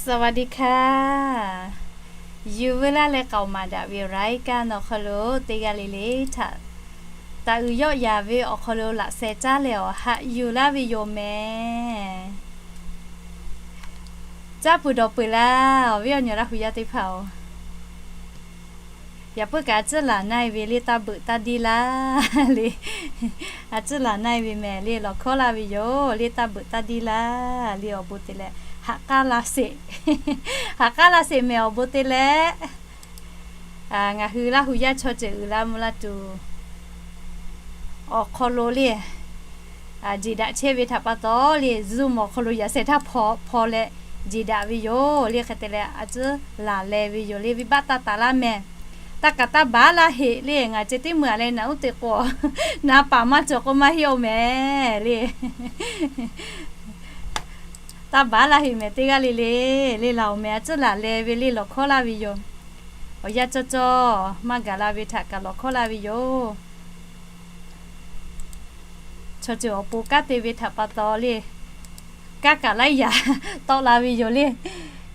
สวัสดีค่ะ Yuˬ veu laˇ leh k'aoˍ maˍ daꞈ ve รายการ awˬ hk'aw lo teˇ g'aˇ le le htaꞈ taˍ uiˍ yawˆ yaˍ ve awˬ hk'aw lo laꞈ sheh caˉ leh awˬ haꞈ yuˬ laˇ ve yoˬ mehˍ. Caˇ peuˬ dawˬ peuˬ laˇ, awˬ viˉ awˬ nyi Laˇ hu yaˇ teˇ hpaˍ-oˬ. Yaꞈ puiˉ kaꞈ a ciˉ laˬ na-e ve le, taˇ beuꞈ taˇ diˇ laˇ le. A ciˉ laˬ na-e ve mehˍ le, lawˬ hkawˉ laˇ ve yoˬ le, taˇ beuꞈ taˇ diˇ laˇ le. Awˬ bon te leh haꞈ k'aˉ laˇ sheˍ. Haꞈ k'aˉ laˇ sheˍ mehˍ, awˬ bon te leh. Ngaˬ hui Laˇ hu yaˇ chaw ceuˬ uiˍ la mvuh la tuˬ awˬ hk'aw lo le, jeˬ daꞈ chehˇ ve htaꞈ pa taw le, Zoom awˬ hk'aw lo yaꞈ sheh htaˇ hpaw hpaw leh jeˬ daꞈ ve yoˬ le. Hk'e te leh a ciˉ laˬ leh ve yoˬ le, venˇbaˆ taˇ taˍ laˇ mehˍ. Taˇ kaꞈ taˇ baˬ laˇ heꞈ le. Ngaˬ ceh tiˉ meuˇ a leh naꞈ uˉ te k'o, na paˍ maˇ cawˬ k'o maˇ heˆ-oˬ mehˍ le. Taˇ baˬ laˇ heꞈ mehˍ teˇ g'aˇ le le. Le laˬ-oˬ mehˍ, a ciˉ laˬ leh ve le, lawˬ hkawˉ laˇ ve yoˬ. Awˬ yanˇ cawˇ cawˇ maˇ gaˬ la ve htaꞈ kaꞈ lawˬ hkawˉ laˇ ve yoˬ. Chaw ceuˬ awˬ pon kanˉ te ve htaꞈ pa taw le, kanˉ kaꞈ laiˉ yaꞈ tawˆ la ve yoˬ le.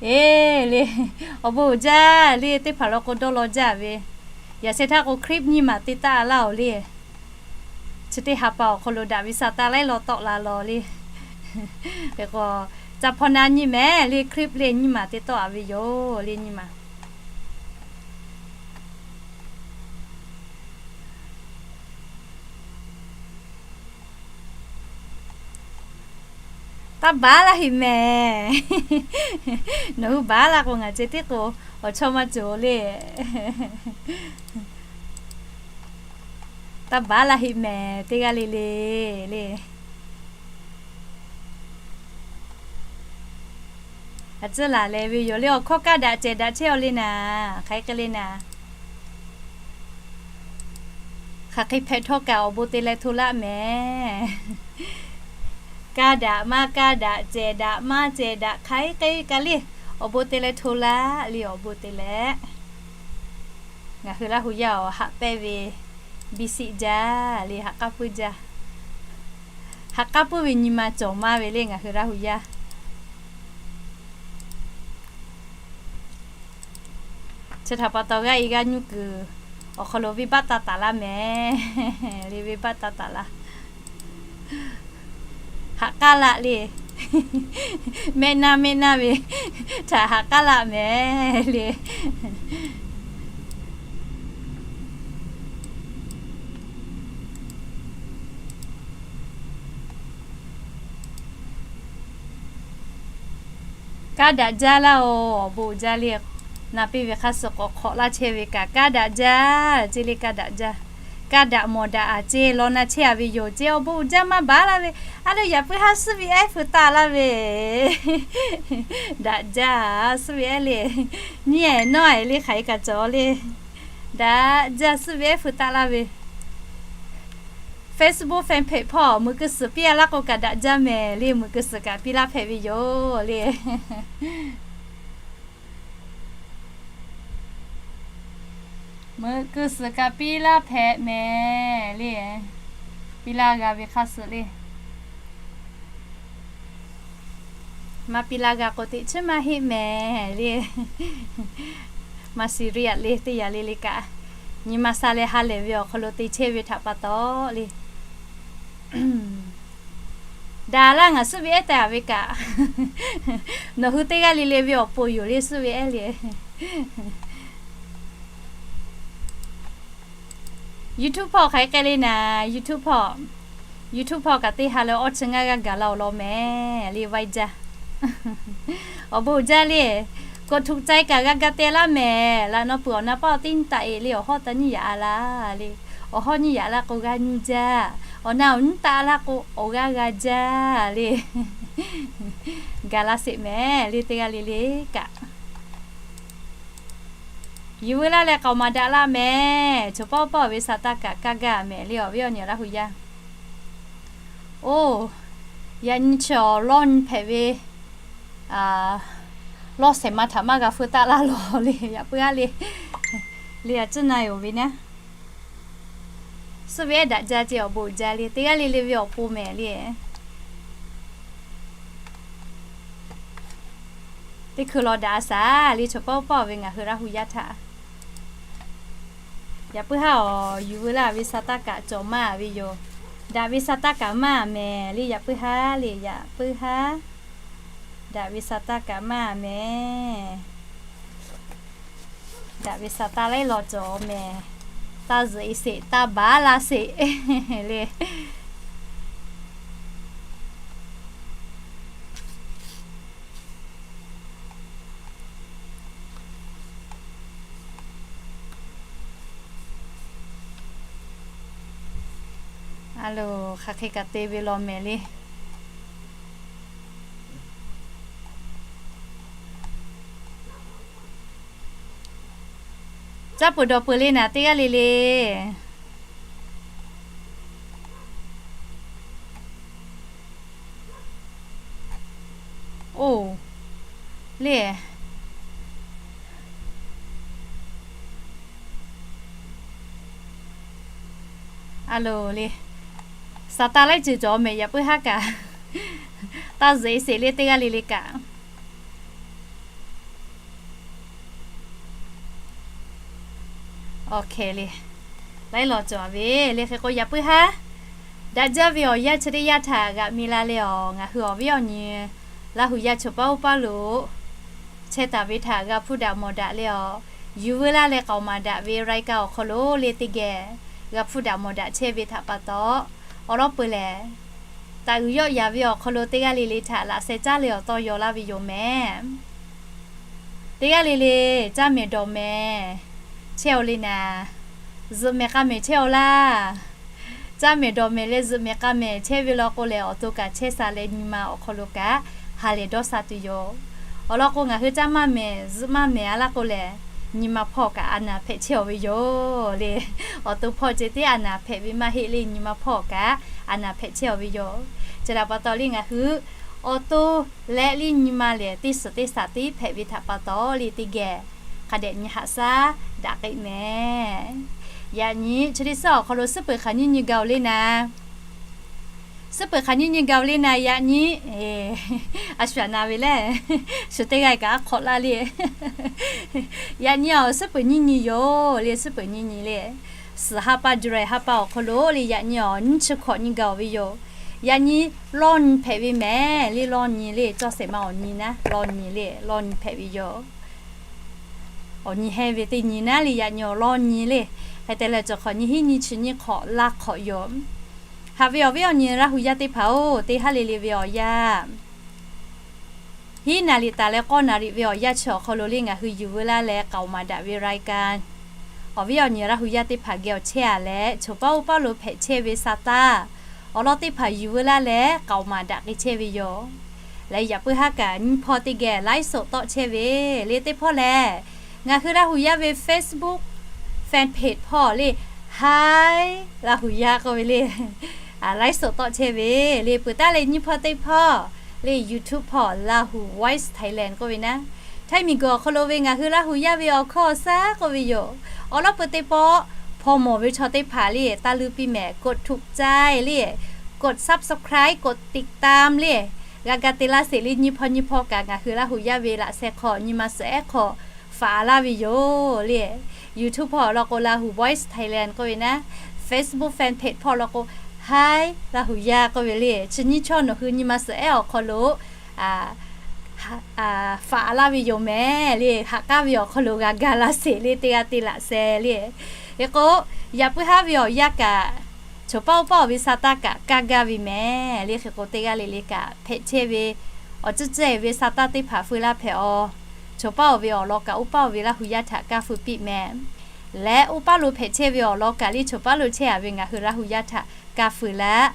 Eˬ le, awˬ bon uiˍ jaˇ le, teˇ hpaˍ law k'o dawˇ law jaˇ ve. Yaꞈ sheh htaˇ k'o clip nyiˇ maˬ te taˆ laˇ-oˬ le. Chi teˇ ha pa awˬ hk'aw lo daꞈ ve sa taˇ laiˉ law tawˆ la law le. Hk'e k'o, ca hpaw na nyi mehˍ le, clip le nyiˇ maˬ te tawˆ-a ve yoˬ le, nyiˇ maˬ. Taˇ baˬ laˇ heꞈ mehˍ. Nawˬ hui baˬ laˇ k'o ngaˬ ceh tiˉ k'o awˬ chawˇ maˇ cawˬ le. Taˇ baˬ laˇ heꞈ mehˍ teˇ g'aˇ le le le. A ciˉ laˬ leh ve yoˬ le, awˬ hkawˇ kaˇ daꞈ cehˬ daꞈ chehˇ-aw le naˍ, hk'aˬ hk'e le naˍ. Hk'aˬ hk'e hpehꞈ htawˇ kaꞈ awˬ bon te leh hto laˇ mehˍ. Kaˇ daꞈ maˇ kaˇ daꞈ, cehˬ daꞈ maˇ cehˬ daꞈ, hk'aˬ hk'e kaꞈ le, awˬ bon te leh hto laˇ le, awˬ bon te leh. Ngaˬ hui Laˇ hu yaˇ awˬ haꞈ pehnˇ ve biˇ siˆ jaˇ le, haꞈ k'aˉ puiˉ jaˇ. Haꞈ k'aˉ puiˉ ve nyi ma cawˬ maˇ ve le ngaˬ hui Laˇ hu yaˇ. Chi htaꞈ pa taw g'aˇ e g'aˇ nyuˇ kuiˬ awˬ hk'aw lo venˇbaˆ taˇ taˍ laˇ mehˍ le, venˇbaˆ taˇ taˍ laˇ. Haꞈ k'aˉ laˆ le. Mehˆ naˇ mehˆ naˇ ve htaꞈ haꞈ k'aˉ laˆ mehˍ le. Kaˇ daꞈ jaˇ laˇ-oˬ, awˬ bon uiˍ jaˇ le. Na piˇ ve hk'aˇ suh k'awꞈ hk'awꞈ laˇ chehˇ ve kaꞈ kaˇ daꞈ jaˇ ce le, kaˇ daꞈ jaˇ. Kaˇ daꞈ mawˬ daꞈ aꞈ ce law na chehˇ-a ve yoˬ ce, awˬ bon uiˍ jaˇ maˇ baˬ laˇ ve. A le, yaꞈ puiˉ haˉ suhˉ ve ehˉ feu taˆ laˇ ve. Daꞈ jaˇ, suhˉ ve ehˉ le. Nyiˇ ehˉ nawˉ ehˉ le hk'aˬ hk'e kaꞈ cawˬ le. Daꞈ jaˇ, suhˉ ve ehˉ feu taˆ laˇ ve. Facebook fan page hpawˇ meuꞈ keu suhˍ piˇ-a laˇ k'o kaꞈ daꞈ jaˇ mehˍ le, meuꞈ keu suhˍ kaꞈ piˇ laˇ hpehꞈ ve yoˬ le. Meuꞈ keu suhˍ kaꞈ piˇ laˇ hpehꞈ mehˍ le. Piˇ laˇ g'a ve hk'aˇ suh le. Maˇ piˇ laˇ g'a k'o teꞈ chiˉ maˇ heˆ mehˍ le. Maˇ serious le, teˇ yanˇ le le kaꞈ. Nyi ma sha leh ha lehˬ ve awˬ hk'aw lo te chehˇ ve htaꞈ pa taw le. Daꞈ laˇ, ngaˬ suhˉ ve ehˉ te-a ve kaꞈ, nawˬ hui teˇ g'aˇ le le ve awˬ pon yoˬ le, suhˉ ve ehˉ le. YouTube hpawˇ hk'aˬ hk'e le naˍ, YouTube hpawˇ, YouTube hpawˇ kaꞈ teˇ ha leh awˇ chi ngaˇ g'aˇ gaˬ la awˬ lawn mehˍ le, vaiˇ jaˇ. Awˬ bon uiˍ jaˇ le. กดถูกใจ kaꞈ g'a ga te laˇ mehˍ. Laꞈ naw peuˬ awˬ na paˇ awˬ teˇ nyiˇ taˍ-e le, awˬ hawˉ taˇ nyiˇ yaꞈ-a laˇ le. Awˬ hawˉ nyiˇ yaꞈ laˇ k'o g'a nyi jaˇ. Awˬ na awˬ nyiˇ taˍ laˇ k'o awˬ g'aˇ g'a jaˇ le. Gaˬ la sheˍ mehˍ le, teˇ g'aˇ le le kaꞈ. Yuˬ veu laˇ leh k'aoˍ maˍ daꞈ laˇ mehˍ. Choˬ pawˆ pawˆ ve sa taˇ kaꞈ kaˇ gaˇ mehˍ le, awˬ viˉ awˬ nyi Laˇ hu yaˇ. Oˇ, yaꞈ nyi chi awˬ lawˇ nyi hpehꞈ ve lawˇ shehˍ ma htaꞈ maˇ g'a feu taˆ laˇ lawˬ le, yaꞈ puiˉ aˉ le. Le a ciˉ na-oˬ ve naˉ. Suhˉ ve ehˉ daꞈ jaˇ ce, awˬ bon uiˍ jaˇ le, teˇ g'aˇ le le ve awˬ pon mehˍ le. Teˇ hkui law daꞈ a shaˍ le, chaw paˇ oˇ paˇ ve ngaˬ hui Laˇ hu yaˇ htaꞈ. Yaꞈ puiˉ haˉ awˬ yuˬ veu laˇ ve sa taˇ kaꞈ cawˬ maˇ ve yoˬ. Daꞈ ve sa taˇ kaꞈ maˇ mehˍ le, yaꞈ puiˉ haˉ le, yaꞈ puiˉ haˉ. Daꞈ ve sa taˇ kaꞈ maˇ mehˍ. Daꞈ ve sa taˇ laiˉ law cawˬ mehˍ. Taˇ zuhꞈ e sheˍ, taˇ baˬ laˇ sheˍ le. A loˬ, hk'aˬ hk'e kaꞈ te ve law mehˍ le. Caˇ peuˬ dawˬ peuˬ le naˍ, teˇ g'aˇ le le. Oˬ, le. A loˬ le. Saˍtanˍ laiˉ ceuˬ cawˬ mehˍ, yaꞈ puiˉ haˉ kaꞈ. Taˇ zuhꞈ e sheˍ le, teˇ g'aˇ le le kaꞈ. Oˬ hk'e le, laiˉ law cawˬ ve le. Hk'e k'o, yaꞈ puiˉ haˉ daꞈ jaˇ ve awˬ yanˇ chi teˇ yanˇ htaꞈ g'aꞈ mi la leh awˬ, ngaˬ hui awˬ viˉ awˬ nyi Laˇ hu yaˇ chaw paˇ oˇ paˇ lo chehˇ taˍ ve htaꞈ g'a hpuˇ daꞈ mawˬ daꞈ leh awˬ, yuˬ veu laˇ leh k'aoˍ maˍ daꞈ ve รายการ awˬ hk'aw lo le teˇ geh g'a hpuˇ daꞈ mawˬ daꞈ chehˇ ve htaꞈ pa taw, awˬ lawn peuˬ lehˬ, taˍ uiˍ yawˆ yaˍ ve awˬ hk'aw lo teˇ g'aˇ le le htaꞈ laꞈ sheh caˉ leh awˬ tawˇ yaw laˇ ve yoˬ mehˍ. Teˇ g'aˇ le le caˇ mehˍ dawˬ mehˍ chehˇ-oˬ le naˍ, zuhꞈ mehˍ k'a mehˍ chehˇ-oˬ laˇ. Caˇ mehˍ dawˬ mehˍ leh zuhꞈ mehˍ k'a mehˍ chehˇ ve law k'o lehˬ, awˬ to kaꞈ chehˇ sha leh nyi ma awˬ hk'aw lo kaꞈ ha lehˬ dawˇ sha tuˬ yoˬ. Awˬ lawn k'o, ngaˬ hui caˇ maˇ mehˍ zuhꞈ maˇ mehˍ a laˇ k'o lehˬ, nyi ma hpawˇ kaꞈ a naˍ hpehꞈ chehˇ-oˬ ve yoˬ le. Awˬ to hpawˇ ceh tiˉ a naˍ hpehꞈ ve maˇ heˆ le, nyi ma hpawˇ kaꞈ a naˍ hpehꞈ chehˇ-oˬ ve yoˬ. Chi htaꞈ pa taw le, ngaˬ hui awˬ to leh le nyi ma lehˬ, teˇ suhˍ teˇ shaˍ tiˉ hpehꞈ ve htaꞈ pa taw le, teˇ geh hk'a dehꞈ nyi haꞈ shaˉ daꞈ k'ai mehˍ. Yaꞈ nyi chi teˇ suhˍ awˬ hk'aw lo suhˉ peuˬ hk'aˬ nyiˇ nyi gaˬ-oˬ le naˍ. Suhˉ peuˬ hk'aˬ nyiˇ nyi gaˬ-oˬ le naˍ, yaꞈ nyi. A shu aꞈ na ve lehˬ, shu teˇ g'aˇ kaꞈ aˉ hk'awꞈ laˇ le. Yaꞈ nyi awˬ suhˉ peuˬ nyiˇ nyi yoˬ le, suhˉ peuˬ nyiˇ nyi le. Suhˍ ha pa July ha pa awˬ hk'aw lo le, yaꞈ nyi awˬ nyiˇ chi hkawꞈ nyi gaˬ-oˬ ve yoˬ. Yaꞈ nyi lawˇ nyi hpehꞈ ve mehˍ le, lawˇ nyi le, cawˇ shehˍ ma awˬ nyi naˉ, lawˇ nyi le, lawˇ nyi hpehꞈ ve yoˬ. Awˬ nyi hehnˇ ve teˇ nyi naˉ le, yaꞈ nyi awˬ lawˇ nyi le. Hk'e te leh, cawˬ hk'awꞈ nyi hiˉ nyi chi nyiˇ hk'awꞈ laˇ hk'awꞈ yoˬ. Haꞈ ve awˬ viˉ awˬ nyi Laˇ hu yaˇ teˇ hpaˍ-oˬ, teˇ haˉ le le ve awˬ yanˇ, hiˉ naˍ riˍ taˍ leh k'awˇ naˍ riˍ ve awˬ yanˇ chi awˬ hk'aw lo le ngaˬ hui yuˬ veu laˇ leh k'aoˍ maˍ daꞈ ve รายการ awˬ viˉ awˬ nyi Laˇ hu yaˇ teˇ hpaˍ geh awˬ chehˇ-a leh, chaw paˇ oˇ paˇ lo hpehꞈ chehˇ ve sa taˇ awˬ lawn teˇ hpaˍ yuˬ veu laˇ leh k'aoˍ maˍ daꞈ k'ai chehˇ ve yoˬ. Leh yaꞈ puiˉ haˉ kaꞈ nyiˇ hpawˇ teˇ geh ไลฟ์สด tawˆ chehˇ ve le, teˇ hpawˇ lehˬ, ngaˬ hui Laˇ hu yaˇ ve Facebook fan page hpawˇ le, Hi Laˇ hu yaˇ k'oˆ ve le, ไลฟ์สด tawˆ chehˇ ve le. Peuˬ taˉ leh nyiˇ hpawˇ teˇ hpawˇ le, YouTube hpawˇ Lahu Voice Thailand k'oˆ ve naˉ, Htaiˇ miˬguiˬ awˬ hk'aw lo ve ngaˬ hui Laˇ hu yaˇ ve awˬ hkawˇ awˬ shaˉ k'oˆ ve yoˬ. Awˬ lawn peuˬ teˇ pawˆ hpaw mawˬ ve chaw teˇ hpaˍ le, taˇ luˇ piˇ mehˍ กดถูกใจ le, กด subscribe, กดติดตาม le, g'a ga te laˇ sheˍ le. Nyiˇ hpawˇ nyiˇ hpawˇ kaꞈ ngaˬ hui Laˇ hu yaˇ ve laꞈ sheh hk'aw nyi ma suhˍ ehˉ hk'aw faꞈ laˇ ve yoˬ le. YouTube hpawˇ awˬ lawn k'o Lahu Voice Thailand k'oˆ ve naˉ, Facebook fan page hpawˇ awˬ lawn k'o Hi Laˇ hu yaˇ k'oˆ ve le. Chi nyiˇ chaw nawˬ hui nyi ma suhˍ ehˉ awˬ hk'aw lo faꞈ laˇ ve yoˬ mehˍ le. Haꞈ k'aˉ ve awˬ hk'aw lo g'a ga laˇ sheˍ le, teˇ g'aˇ teˇ laꞈ sheh le. Hk'e k'o, yaꞈ puiˉ haˉ ve awˬ yanˇ kaꞈ, chaw paˇ oˇ paˇ awˬ ve sa taˇ kaꞈ kaˇ gaˇ ve mehˍ le. Hk'e k'o, teˇ g'aˇ le le kaꞈ hpehꞈ chehˇ ve awˬ ceuˬ ceuˬ ve sa taˇ teˇ hpaˍ feu laˇ hpehꞈ-aw. Chaw paˇ awˬ ve awˬ lawn kaꞈ oˇ paˇ awˬ ve Laˇ hu yaˇ htaꞈ kaˇ feu piˇ mehˍ. Leh oˇ paˇ lo hpehꞈ chehˇ ve awˬ lawn kaꞈ le, chaw paˇ lo chehˇ-a ve ngaˬ hui Laˇ hu yaˇ htaꞈ kaˇ feu laˇ.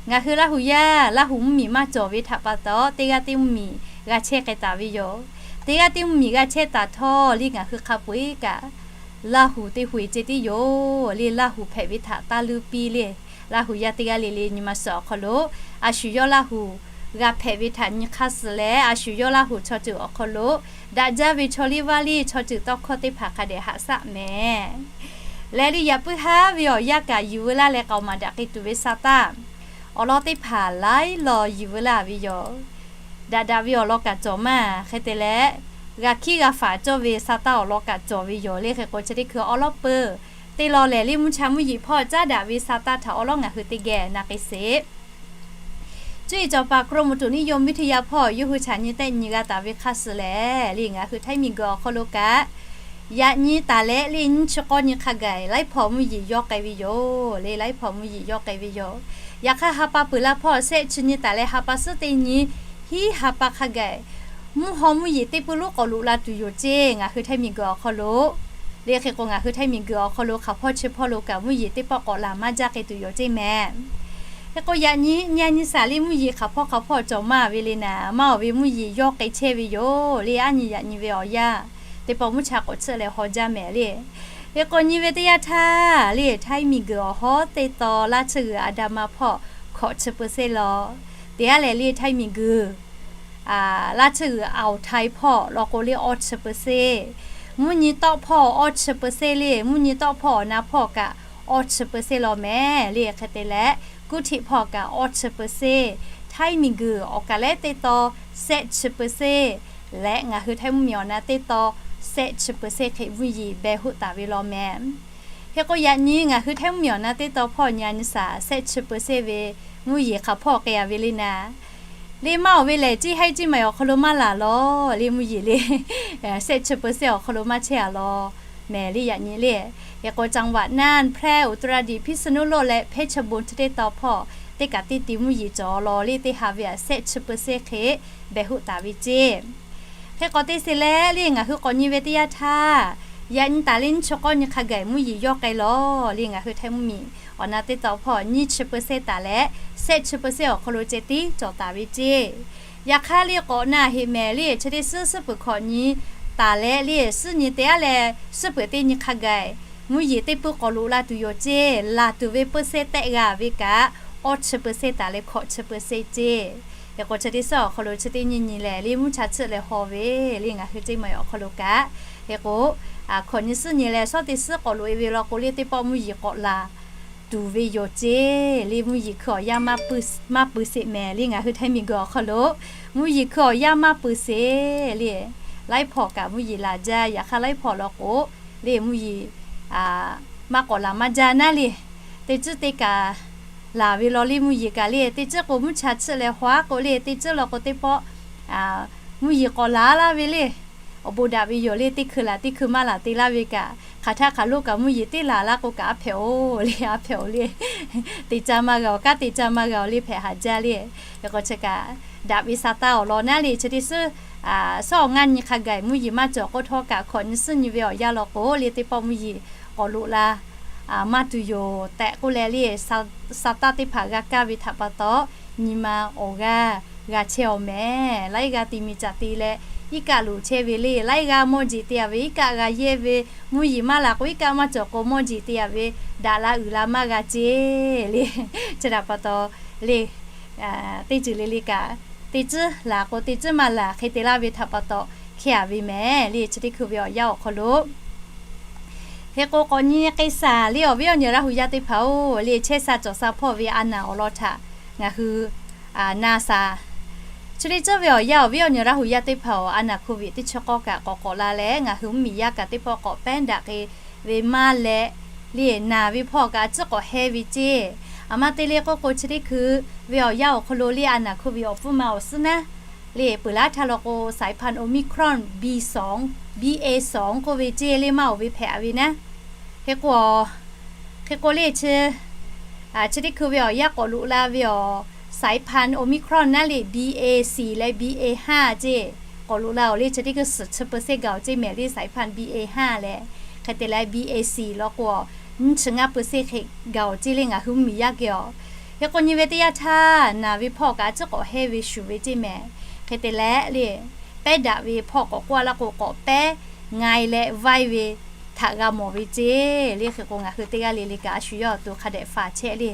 Ngaˬ hui Laˇ hu yaˇ, Laˇ hu mvuhˇmiˬ maˇ cawˬ ve htaꞈ pa taw, teˇ g'aˇ teˇ mvuhˇmiˬ g'a chehˇ k'ai taˍ ve yoˬ. Teˇ g'aˇ teˇ mvuhˇmiˬ g'a chehˇ taˍ htawˇ le, ngaˬ hui hk'a peu-eˬ kaꞈ Laˇ hu teˇ hui ceh tiˉ yoˬ le. Laˇ hu hpehꞈ ve htaꞈ taˇ luˇ piˇ le. Laˇ hu yaˇ teˇ g'aˇ le le nyi ma suhˍ awˬ hk'aw lo, a shu yawˇ Laˇ hu g'a hpehꞈ ve htaꞈ nyi hk'aˇ suh leh, a shu yawˇ Laˇ hu chaw ceuˬ awˬ hk'aw lo daꞈ jaˇ ve chaw liˇ vaˇ liˇ chaw ceuˬ tawˇ hkawˇ teˇ hpaˍ hk'a dehꞈ haꞈ shaˆ mehˍ. Leh le yaꞈ puiˉ haˉ ve awˬ yanˇ kaꞈ yuˬ veu laˇ leh k'aoˍ maˍ daꞈ k'ai tuˬ ve sa taˇ awˬ lawn teˇ hpaˍ laiˉ law yuˬ veu laˇ ve yoˬ. Daꞈ daꞈ ve awˬ lawn kaꞈ cawˬ maˇ hk'e te leh, g'a hkiˉ g'a faˍ cawˇ ve sa taˇ awˬ lawn kaꞈ cawˬ ve yoˬ le. Hk'e k'o chi teˇ hkui awˉ lawˉ peuˬ te law lehˬ, le mvuhˇ cha mvuhˇ yeˬ hpawˇ caˉ daꞈ ve sa taˇ htaꞈ awˉ lawˉ ngaˬ hui teˇ geh na k'ai sheˍ. Cuˇ yiˍ cawˬ paˍ กรมอุตุนิยมวิทยา hpawˇ yawˇ hui chaꞈ nyi tehˆ nyi g'a taˍ ve hk'aˇ suh lehˬ, le ngaˬ hui Htaiˇ miˬguiˬ awˬ hk'aw lo kaꞈ yaꞈ nyi taˍ leh le nyiˇ chi k'awˇ nyi hk'a gaˬ laiˉ hpaw mvuhˇ yeˬ yawˇ k'ai ve yoˬ le. Laiˉ hpaw mvuhˇ yeˬ yawˇ k'ai ve yoˬ. Yaꞈ hk'aˇ ha pa peuˬ la hpawˇ shehˆ chi nyi taˍ leh ha pa suhˉ teˇ nyi hiˉ ha pa hk'a gaˬ mvuhˇ haw mvuhˇ yeˬ teˇ pui lonˉ k'awꞈ loꞈ la tuˬ yoˬ ceˇ. Ngaˬ hui Htaiˇ miˬguiˬ awˬ hk'aw lo le, hk'e k'o ngaˬ hui Htaiˇ miˬguiˬ awˬ hk'aw lo hk'aˬ hpawˇ chi hpawˇ lo kaꞈ mvuhˇ yeˬ teˇ pawˆ k'awꞈ laˬ maˇ jaˇ k'ai tuˬ yoˬ ceˇ mehˍ. Hk'e k'o yaꞈ nyi nyi nyi saˍ le mvuhˇ yeˬ hk'aˬ hpawˇ hk'aˬ hpawˇ cawˬ maˇ ve le naˍ, maˇ awˬ ve mvuhˇ yeˬ yawˇ k'ai chehˇ ve yoˬ le. Aˉ nyi yaꞈ nyi ve awˬ yanˇ teˇ pawˆ mvuhˇ cha k'awꞈ tsuhˆ leh haw jaˇ mehˍ le. Hk'e k'o nyi ve teˇ yanˇ htaˇ le Htaiˇ miˬguiˬ awˬ hawˉ teˇ taw laˇ tsuhˇ g'uiˬ อันดามัน hpawˇ hkawꞈ chi เปอร์เซ็นต์ law. Teˇ g'aˇ lehˬ le Htaiˇ miˬguiˬ laˇ tsuhˇ g'uiˬ อ่าวไทย hpawˇ law k'o le awˇ chi เปอร์เซ็นต์, mvuhˇ nyi tawˆ hpawˇ awˇ chi เปอร์เซ็นต์ le, mvuhˇ nyi tawˆ hpawˇ awˬ na hpawˇ kaꞈ awˇ chi เปอร์เซ็นต์ law mehˍ le. Hk'e te leh กรุงเทพ hpawˇ kaꞈ awˇ chi เปอร์เซ็นต์, Htaiˇ miˬguiˬ awˬ kaˬ lehˉ teˇ taw shehˆ chi เปอร์เซ็นต์ leh ngaˬ hui Htaiˇ mvuhˇmiˬ awˬ na teˇ taw shehˆ chi เปอร์เซ็นต์ hk'e mvuhˇ yeˬ beh hoˆ taˍ ve law mehˍ. Hk'e k'o yaꞈ nyi ngaˬ hui Htaiˇ mvuhˇmiˬ awˬ na teˇ taw hpawˇ nyi a nyi saˍ shehˆ chi เปอร์เซ็นต์ ve mvuhˇ yeˬ hk'aˬ hpawˇ k'ai a ve le naˍ, le maˇ awˬ ve lehˬ ceˇ haiˉ ceˇ maˬ awˬ hk'aw lo maˇ laˬ law le. Mvuhˇ yeˬ le shehˆ chi เปอร์เซ็นต์ awˬ hk'aw lo maˇ chehˇ a law mehˍ le yaꞈ nyi le. Hk'e k'o จังหวัดน่าน แพร่ อุตรดิตถ์ พิษณุโลก leh เพชรบูรณ์ chi teˇ taw hpawˇ teˇ kaꞈ teˇ ti mvuhˇ yeˬ cawˬ law le teˇ ha ve aꞈ shehˆ chi เปอร์เซ็นต์ hk'e beh hoˆ taˍ ve ceˇ. Hk'e k'awꞈ te sheˍ leh le ngaˬ hui k'awꞈ nyi ve teˇ yanˇ htaˇ yaꞈ nyi taˍ le nyiˇ chi k'awˇ nyi hk'a gaˬ mvuhˇ yeˬ yawˇ k'ai law le ngaˬ hui Htaiˇ mvuhˇmiˬ awˬ na teˇ taw hpawˇ nyiˇ chi เปอร์เซ็นต์ taˍ leh shehˆ chi เปอร์เซ็นต์ awˬ hk'aw lo ceh tiˉ cawˬ taˍ ve ceˇ. Yaꞈ hk'aˇ le k'awꞈ na heꞈ mehˍ le chi teˇ suhˉ suhˉ peuˬ hkawꞈ nyi taˍ leh le suhˉ nyi teˇ g'aˇ leh suhˉ peuˬ teˇ nyi hk'a gaˬ mvuhˇ yeˬ teˇ pui k'awꞈ loꞈ la tuˬ yoˬ ceˇ. Laˬ tuˬ ve เปอร์เซ็นต์ tehˆ g'a ve kaꞈ awˇ chi เปอร์เซ็นต์ taˍ leh hkawꞈ chi เปอร์เซ็นต์ ceˇ. Hk'e k'o chi teˇ suhˉ awˬ hk'aw lo chi teˇ nyi nyi lehˬ le mvuhˇ cha tsuhˆ leh haw ve le ngaˬ hui ceˇ maˬ awˬ hk'aw lo kaꞈ. Hk'e k'o hkawꞈ nyi suhˉ nyi leh shawˉ teˇ suhˉ k'awꞈ loꞈ e ve law k'o le teˇ pawˆ mvuhˇ yeˬ k'awꞈ laˬ tuˬ ve yoˬ ceˇ. Le mvuhˇ yeˬ hkui awˬ yanˇ maˇ pui sheˍ mehˍ le ngaˬ hui Htaiˇ miˬguiˬ awˬ hk'aw lo mvuhˇ yeˬ hkui awˬ yanˇ maˇ pui sheˍ le. Laiˉ hpaw kaꞈ mvuhˇ yeˬ laˬ jaˇ. Yaꞈ hk'aˇ laiˉ hpaw law k'o le mvuhˇ yeˬ maˇ k'awꞈ laˬ maˇ jaˇ naˉ le. Teˇ tcuhˉ teˇ kaꞈ laˬ ve law le mvuhˇ yeˬ kaꞈ le teˇ tcuhˉ k'o mvuhˇ cha tsuhˆ leh haw aˉ k'o le teˇ tcuhˉ law k'o teˇ pawˆ mvuhˇ yeˬ k'awꞈ laˬ laˇ ve le. Awˬ bon daꞈ ve yoˬ le teˇ hkui laˬ teˇ hkui maˇ laˬ te laˇ ve kaꞈ hk'aˬ htaˇ hk'aˬ lo kaꞈ mvuhˇ yeˬ teˇ laˬ laˇ k'o kaꞈ a hpehꞈ-oˬ le a hpehꞈ-oˬ le. Te ca maˇ g'a-oˬ kanˉ te ca maˇ g'a-oˬ le hpehꞈ haˍ jaˇ le. Hk'e k'o chi kaꞈ daꞈ ve sa taˇ awˬ lawn naˉ le chi teˇ suhˉ suhˉ awˬ ngaˇ nyi hk'a gaˬ mvuhˇ yeˬ maˇ cawˬ k'oˆ htawˇ kaꞈ hkawꞈ nyi suhˉ nyi ve awˬ yanˇ law k'o le teˇ pawˆ mvuhˇ yeˬ k'awꞈ loꞈ la maˇ tuˬ yoˬ tehꞈ k'oˆ leh le sa taˇ teˇ hpaˍ g'a kaˇ ve htaꞈ pa taw nyi ma awˬ g'aˇ g'a chehˇ-aw mehˍ. Laiˉ g'aˇ te mi caꞈ te leh iˉ kaˆ loˍ chehˇ ve le laiˉ g'aˇ mawˇ jeˬ te a ve iˉ kaˆ g'a yehˇ ve mvuhˇ yeˬ maˇ laˬ k'o iˉ kaˆ maˇ cawˬ k'o mawˇ jeˬ te a ve daꞈ la uiˍ la maˇ g'a ceˇ le. Chi htaꞈ pa taw le teˇ ceuˬ le le kaꞈ teˇ tcuhˉ laˬ k'o teˇ tcuhˉ maˇ laˬ hk'e te laˇ ve htaꞈ pa taw hkehˇ a ve mehˍ le chi teˇ hkui ve awˬ yanˇ awˬ hk'aw lo Hk'e k'o k'awꞈ nyi k'ai saˍ le awˬ viˉ awˬ nyi Laˇ hu yaˇ teˇ hpaˍ-oˬ, le chehˇ sha cawˬ sha hpawˇ ve a naˍ awˬ lawn htaꞈ ngaˬ hui na saˍ. Chi teˇ ceuˬ ve awˬ yanˇ awˬ viˉ awˬ nyi Laˇ hu yaˇ teˇ hpaˍ-oˬ, a naˍ โควิด teˇ chi k'awˇ kaꞈ k'awꞈ k'awꞈ la leh ngaˬ hui mvuhˇmiˬ yaˇ kaꞈ teˇ pawˆ k'awꞈ pehˉ daꞈ k'ai ve maˇ leh, le naˍ ve hpawˇ kaꞈ a ciˉ k'awꞈ heh ve ceˇ. Aˬ ma te le k'oˆ k'o chi teˇ hkui ve awˬ yanˇ awˬ hk'aw lo le a naˍ โควิด awˬ pfuhˇ ma awˬ suhˉ naˉ le peuˬ laˇ htaˇ law k'o, สายพันธุ์ Omicron B sawˍ, B A sawˍ k'oˆ ve ceˇ le maˇ oˬ ve hpehꞈ ve naˉ. Hk'e k'o, hk'e k'o le chi, chi teˇ hkui ve awˬ yanˇ k'awꞈ loꞈ la ve awˬ สายพันธุ์ Omicron naˉ le B A สี่ leh B A ห้า ceˇ k'awꞈ loꞈ la-oˬ le chi teˇ hkui suhˍ chi เปอร์เซ็นต์ gaˬ-oˬ ceˇ mehˍ le สายพันธุ์ B A ห้า leh. Hk'e te leh B A สี่ law k'o, nyiˇ chi ngaˇ เปอร์เซ็นต์ hk'e gaˬ-oˬ ceˇ le ngaˬ hui mvuhˇmiˬ yaˇ geh-oˬ. Hk'e k'o nyi ve teˇ yanˇ htaˇ naˍ ve hpawˇ kaꞈ a ciˉ k'awꞈ heh ve shuˍ ve ceˇ mehˍ. Hk'e te leh le pehˉ daꞈ ve hpawˇ k'awꞈ k'oˆ a laˇ k'o k'awꞈ pehˉ ngai leh vaiˇ ve htaꞈ g'a mawˬ ve ceˇ le. Hk'e k'o ngaˬ hui teˇ g'aˇ le le kaꞈ a shu yawˇ awˬ to hk'a dehꞈ faˍ chehˇ le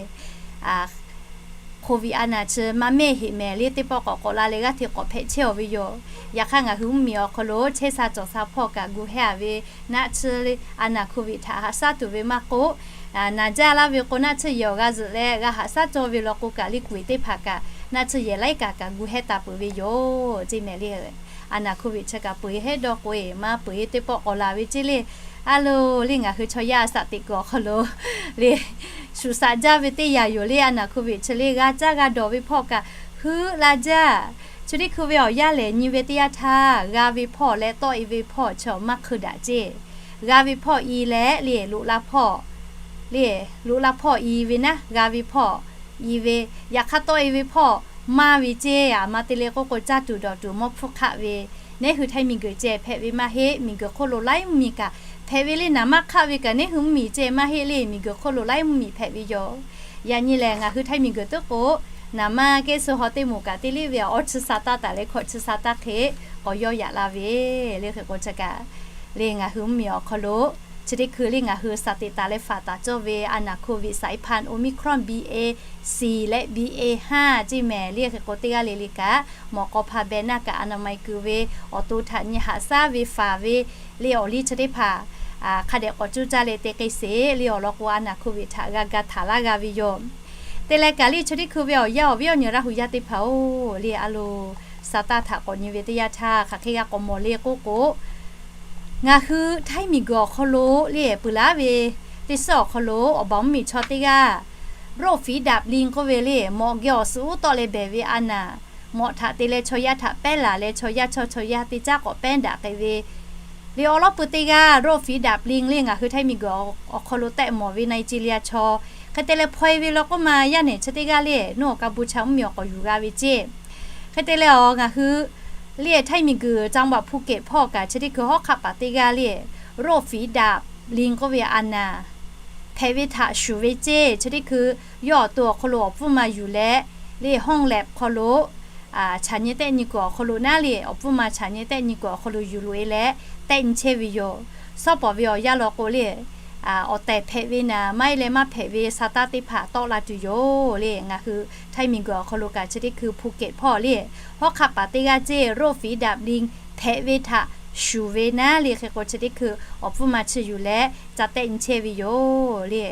โควิด a naˍ chi maˇ mehˆ heꞈ mehˍ le teˇ pawˆ k'awꞈ k'awꞈ la leh g'aˇ hteꞈ k'awꞈ hpehꞈ chehˇ-aˬ ve yoˬ. Yaꞈ hk'aˇ ngaˬ hui mvuhˇmiˬ awˬ hk'aw lo chehˇ sha cawˬ sha hpawˇ kaꞈ gu hehˇ-a ve naˆ tsuhˇ le a naˍ โควิด htaꞈ haꞈ shaˉ tuˬ ve maˇ k'oˆ, naˍ jaˇ laˇ ve k'o naˆ tsuhˇ yehˬ awˬ g'a zuhꞈ leh g'a haꞈ shaˉ cawˇ ve law k'o kaꞈ le kuˬ eˬ teˇ hpaˍ kaꞈ naˆ tsuhˇ yehˬ laiˉ kaꞈ kaꞈ gu hehˇ taˍ peuˬ ve yoˬ ceˇ mehˍ le. a naˍ hkuˇ ve chi kaꞈ peu eˬ hehˉ dawˇ k'o eˬ maˇ peu eˬ teˇ pawˆ k'awꞈ laˬ ve ceˇ le. A loˬ le, ngaˬ hui chaw yaˇ a shaꞈ teꞈ kuiˬ awˬ hk'aw lo le, shuˍ shaꞈ jaˇ ve teˇ yanˇ yoˬ le. A naˍ hkuˇ ve chi le g'a caˇ g'a dawˬ ve hpawˇ kaꞈ heuˆ la jaˇ. Chi teˇ hkui ve awˬ yanˇ lehˬ nyi ve teˇ yanˇ htaˇ, g'a ve hpawˇ leh tawˆ e ve hpawˇ chi maˇ hkui daꞈ ceˇ. G'a ve hpawˇ i leh le loꞈ la hpawˇ le, loꞈ la hpawˇ i ve naˉ, g'a ve hpawˇ i ve, yaꞈ hk'aˇ tawˆ e ve hpawˇ maˇ ve ceˇ. A ma te leh k'oˆ k'o, caˇ tuˬ dawˬ tuˬ mawˇ hpfuhˇ hk'aˆ ve, neˉ hui Htaiˇ miˬguiˬ ceh hpehꞈ ve maˇ heˆ. Miˬguiˬ hk'oˆ lo laiˉ mvuhˇmiˬ kaꞈ hpehꞈ ve le. Naˍ maˇ hk'aˆ ve kaꞈ neˉ hui mvuhˇmiˬ ceh maˇ heˆ le. Miˬguiˬ hk'oˆ lo laiˉ mvuhˇmiˬ hpehꞈ ve yoˬ. Yaꞈ nyi lehˬ, ngaˬ hui Htaiˇ miˬguiˬ tuˉ k'o, naˍ maˇ kehˉ suh haw teˇ moˍ kaꞈ te liˇ ve awˬ chi sa taˇ taˍ leh hkawꞈ chi sa taˇ hk'e k'awꞈ yawˇ yaꞈ la ve le. Hk'e k'o chi kaꞈ le, ngaˬ hui mvuhˇmiˬ awˬ hk'aw lo chi teˇ hkui le ngaˬ hui shaˍ teꞈ taˍ leh faˍ taˍ cawˇ ve a naˍ hkuˇ ve สายพันธุ์ Omicron B A C leh B A ห้า ceˇ mehˍ le. Hk'e k'o teˇ g'aˇ le le kaꞈ mawꞈ k'aw hpa beh naˇ kaꞈ a naˍ ma kuiˬ ve awˬ to htaꞈ nyi haꞈ shaˉ ve faˍ ve le awˬ liˇ chi teˇ hpaˍ hk'a dehꞈ k'awꞈ cuˇ caˇ leh te k'ai sheˍ le. Awˬ lawn k'o, a naˍ hkuˇ ve htaꞈ g'a ga htaˍ laˇ g'a ve yoˬ. Te leh kaꞈ le chi teˇ hkui ve awˬ yanˇ awˬ viˉ awˬ nyi Laˇ hu yaˇ teˇ hpaˍ-oˬ le, a loˬ, sa taˇ htaꞈ k'awꞈ nyi ve teˇ yanˇ htaˇ hk'aˬ hk'e g'a k'awꞈ mawˬ le k'oˆ k'o, ngaˬ hui Htaiˇ miˬguiˬ awˬ hk'aw lo le peuˬ laˉ ve teˇ suhˉ awˬ hk'aw lo awˬ baˬ mvuhˇmiˬ chaw teˇ g'aˇ โรคฝีดาษลิง k'oˆ ve le, mawꞈ geh awˬ suhˍ uˉ tawˆ leh behˬ ve a naˍ, mawꞈ htaꞈ te leh chaw yaˇ htaꞈ pehˉ laˬ leh chaw yaˇ chaw chaw yaˇ teˇ caˉ k'awꞈ pehˉ daꞈ k'ai ve le. Awˬ lawn peuˬ teˇ g'aˇ โรคฝีดาษลิง le ngaˬ hui Htaiˇ miˬguiˬ awˬ hk'aw lo tehꞈ mawˬ ve Nigeria chaw hk'e te leh hpaw e ve law k'oˆ ma, yaˇ nehˬ chi teˇ g'aˇ le nuˇ awˬ ka bu cha mvuhˇmiˬ awˬ k'awꞈ yuˬ g'a ve ceˇ. Hk'e te leh awˬ ngaˬ hui le Htaiˇ miˬguiˬ จังหวัดภูเก็ต hpawˇ kaꞈ chi teˇ hkui hawˉ hk'aˆ paˍ teˇ g'aˇ le โรคฝีดาษลิง k'oˆ ve a naˍ hpehꞈ ve htaꞈ shuˍ ve ceˇ. Chi teˇ hkui yawˇ awˬ to awˬ hk'aw lo awˬ pfuhˇ ma yuˬ leh le ห้องแล็บ hk'aw lo chaꞈ nyi tehˆ nyi kuiˬ awˬ hk'aw lo naˉ le awˬ pfuhˇ ma chaꞈ nyi tehˆ nyi kuiˬ awˬ hk'aw lo yuˬ loꞈ e leh tehˆ nyi chehˇ ve yoˬ. Shawˉ pawˍ ve awˬ yanˇ law k'o le, awˬ tehˬ hpehꞈ ve naˍ maˇ heˆ leh maˇ hpehꞈ ve sa taˇ teˇ hpaˍ tawˆ la tuˬ yoˬ le. Ngaˬ hui Htaiˇ miˬguiˬ awˬ hk'aw lo kaꞈ chi teˇ hkui Phuket hpawˇ le hawˉ hk'aˆ paˍ teˇ g'aˇ ceˇ โรคฝีดาษลิง hpehꞈ ve htaꞈ shuˍ ve naˉ le. Hk'e k'o chi teˇ hkui awˬ pfuhˇ ma chi yuˬ leh ca tehˆ nyi chehˇ ve yoˬ le.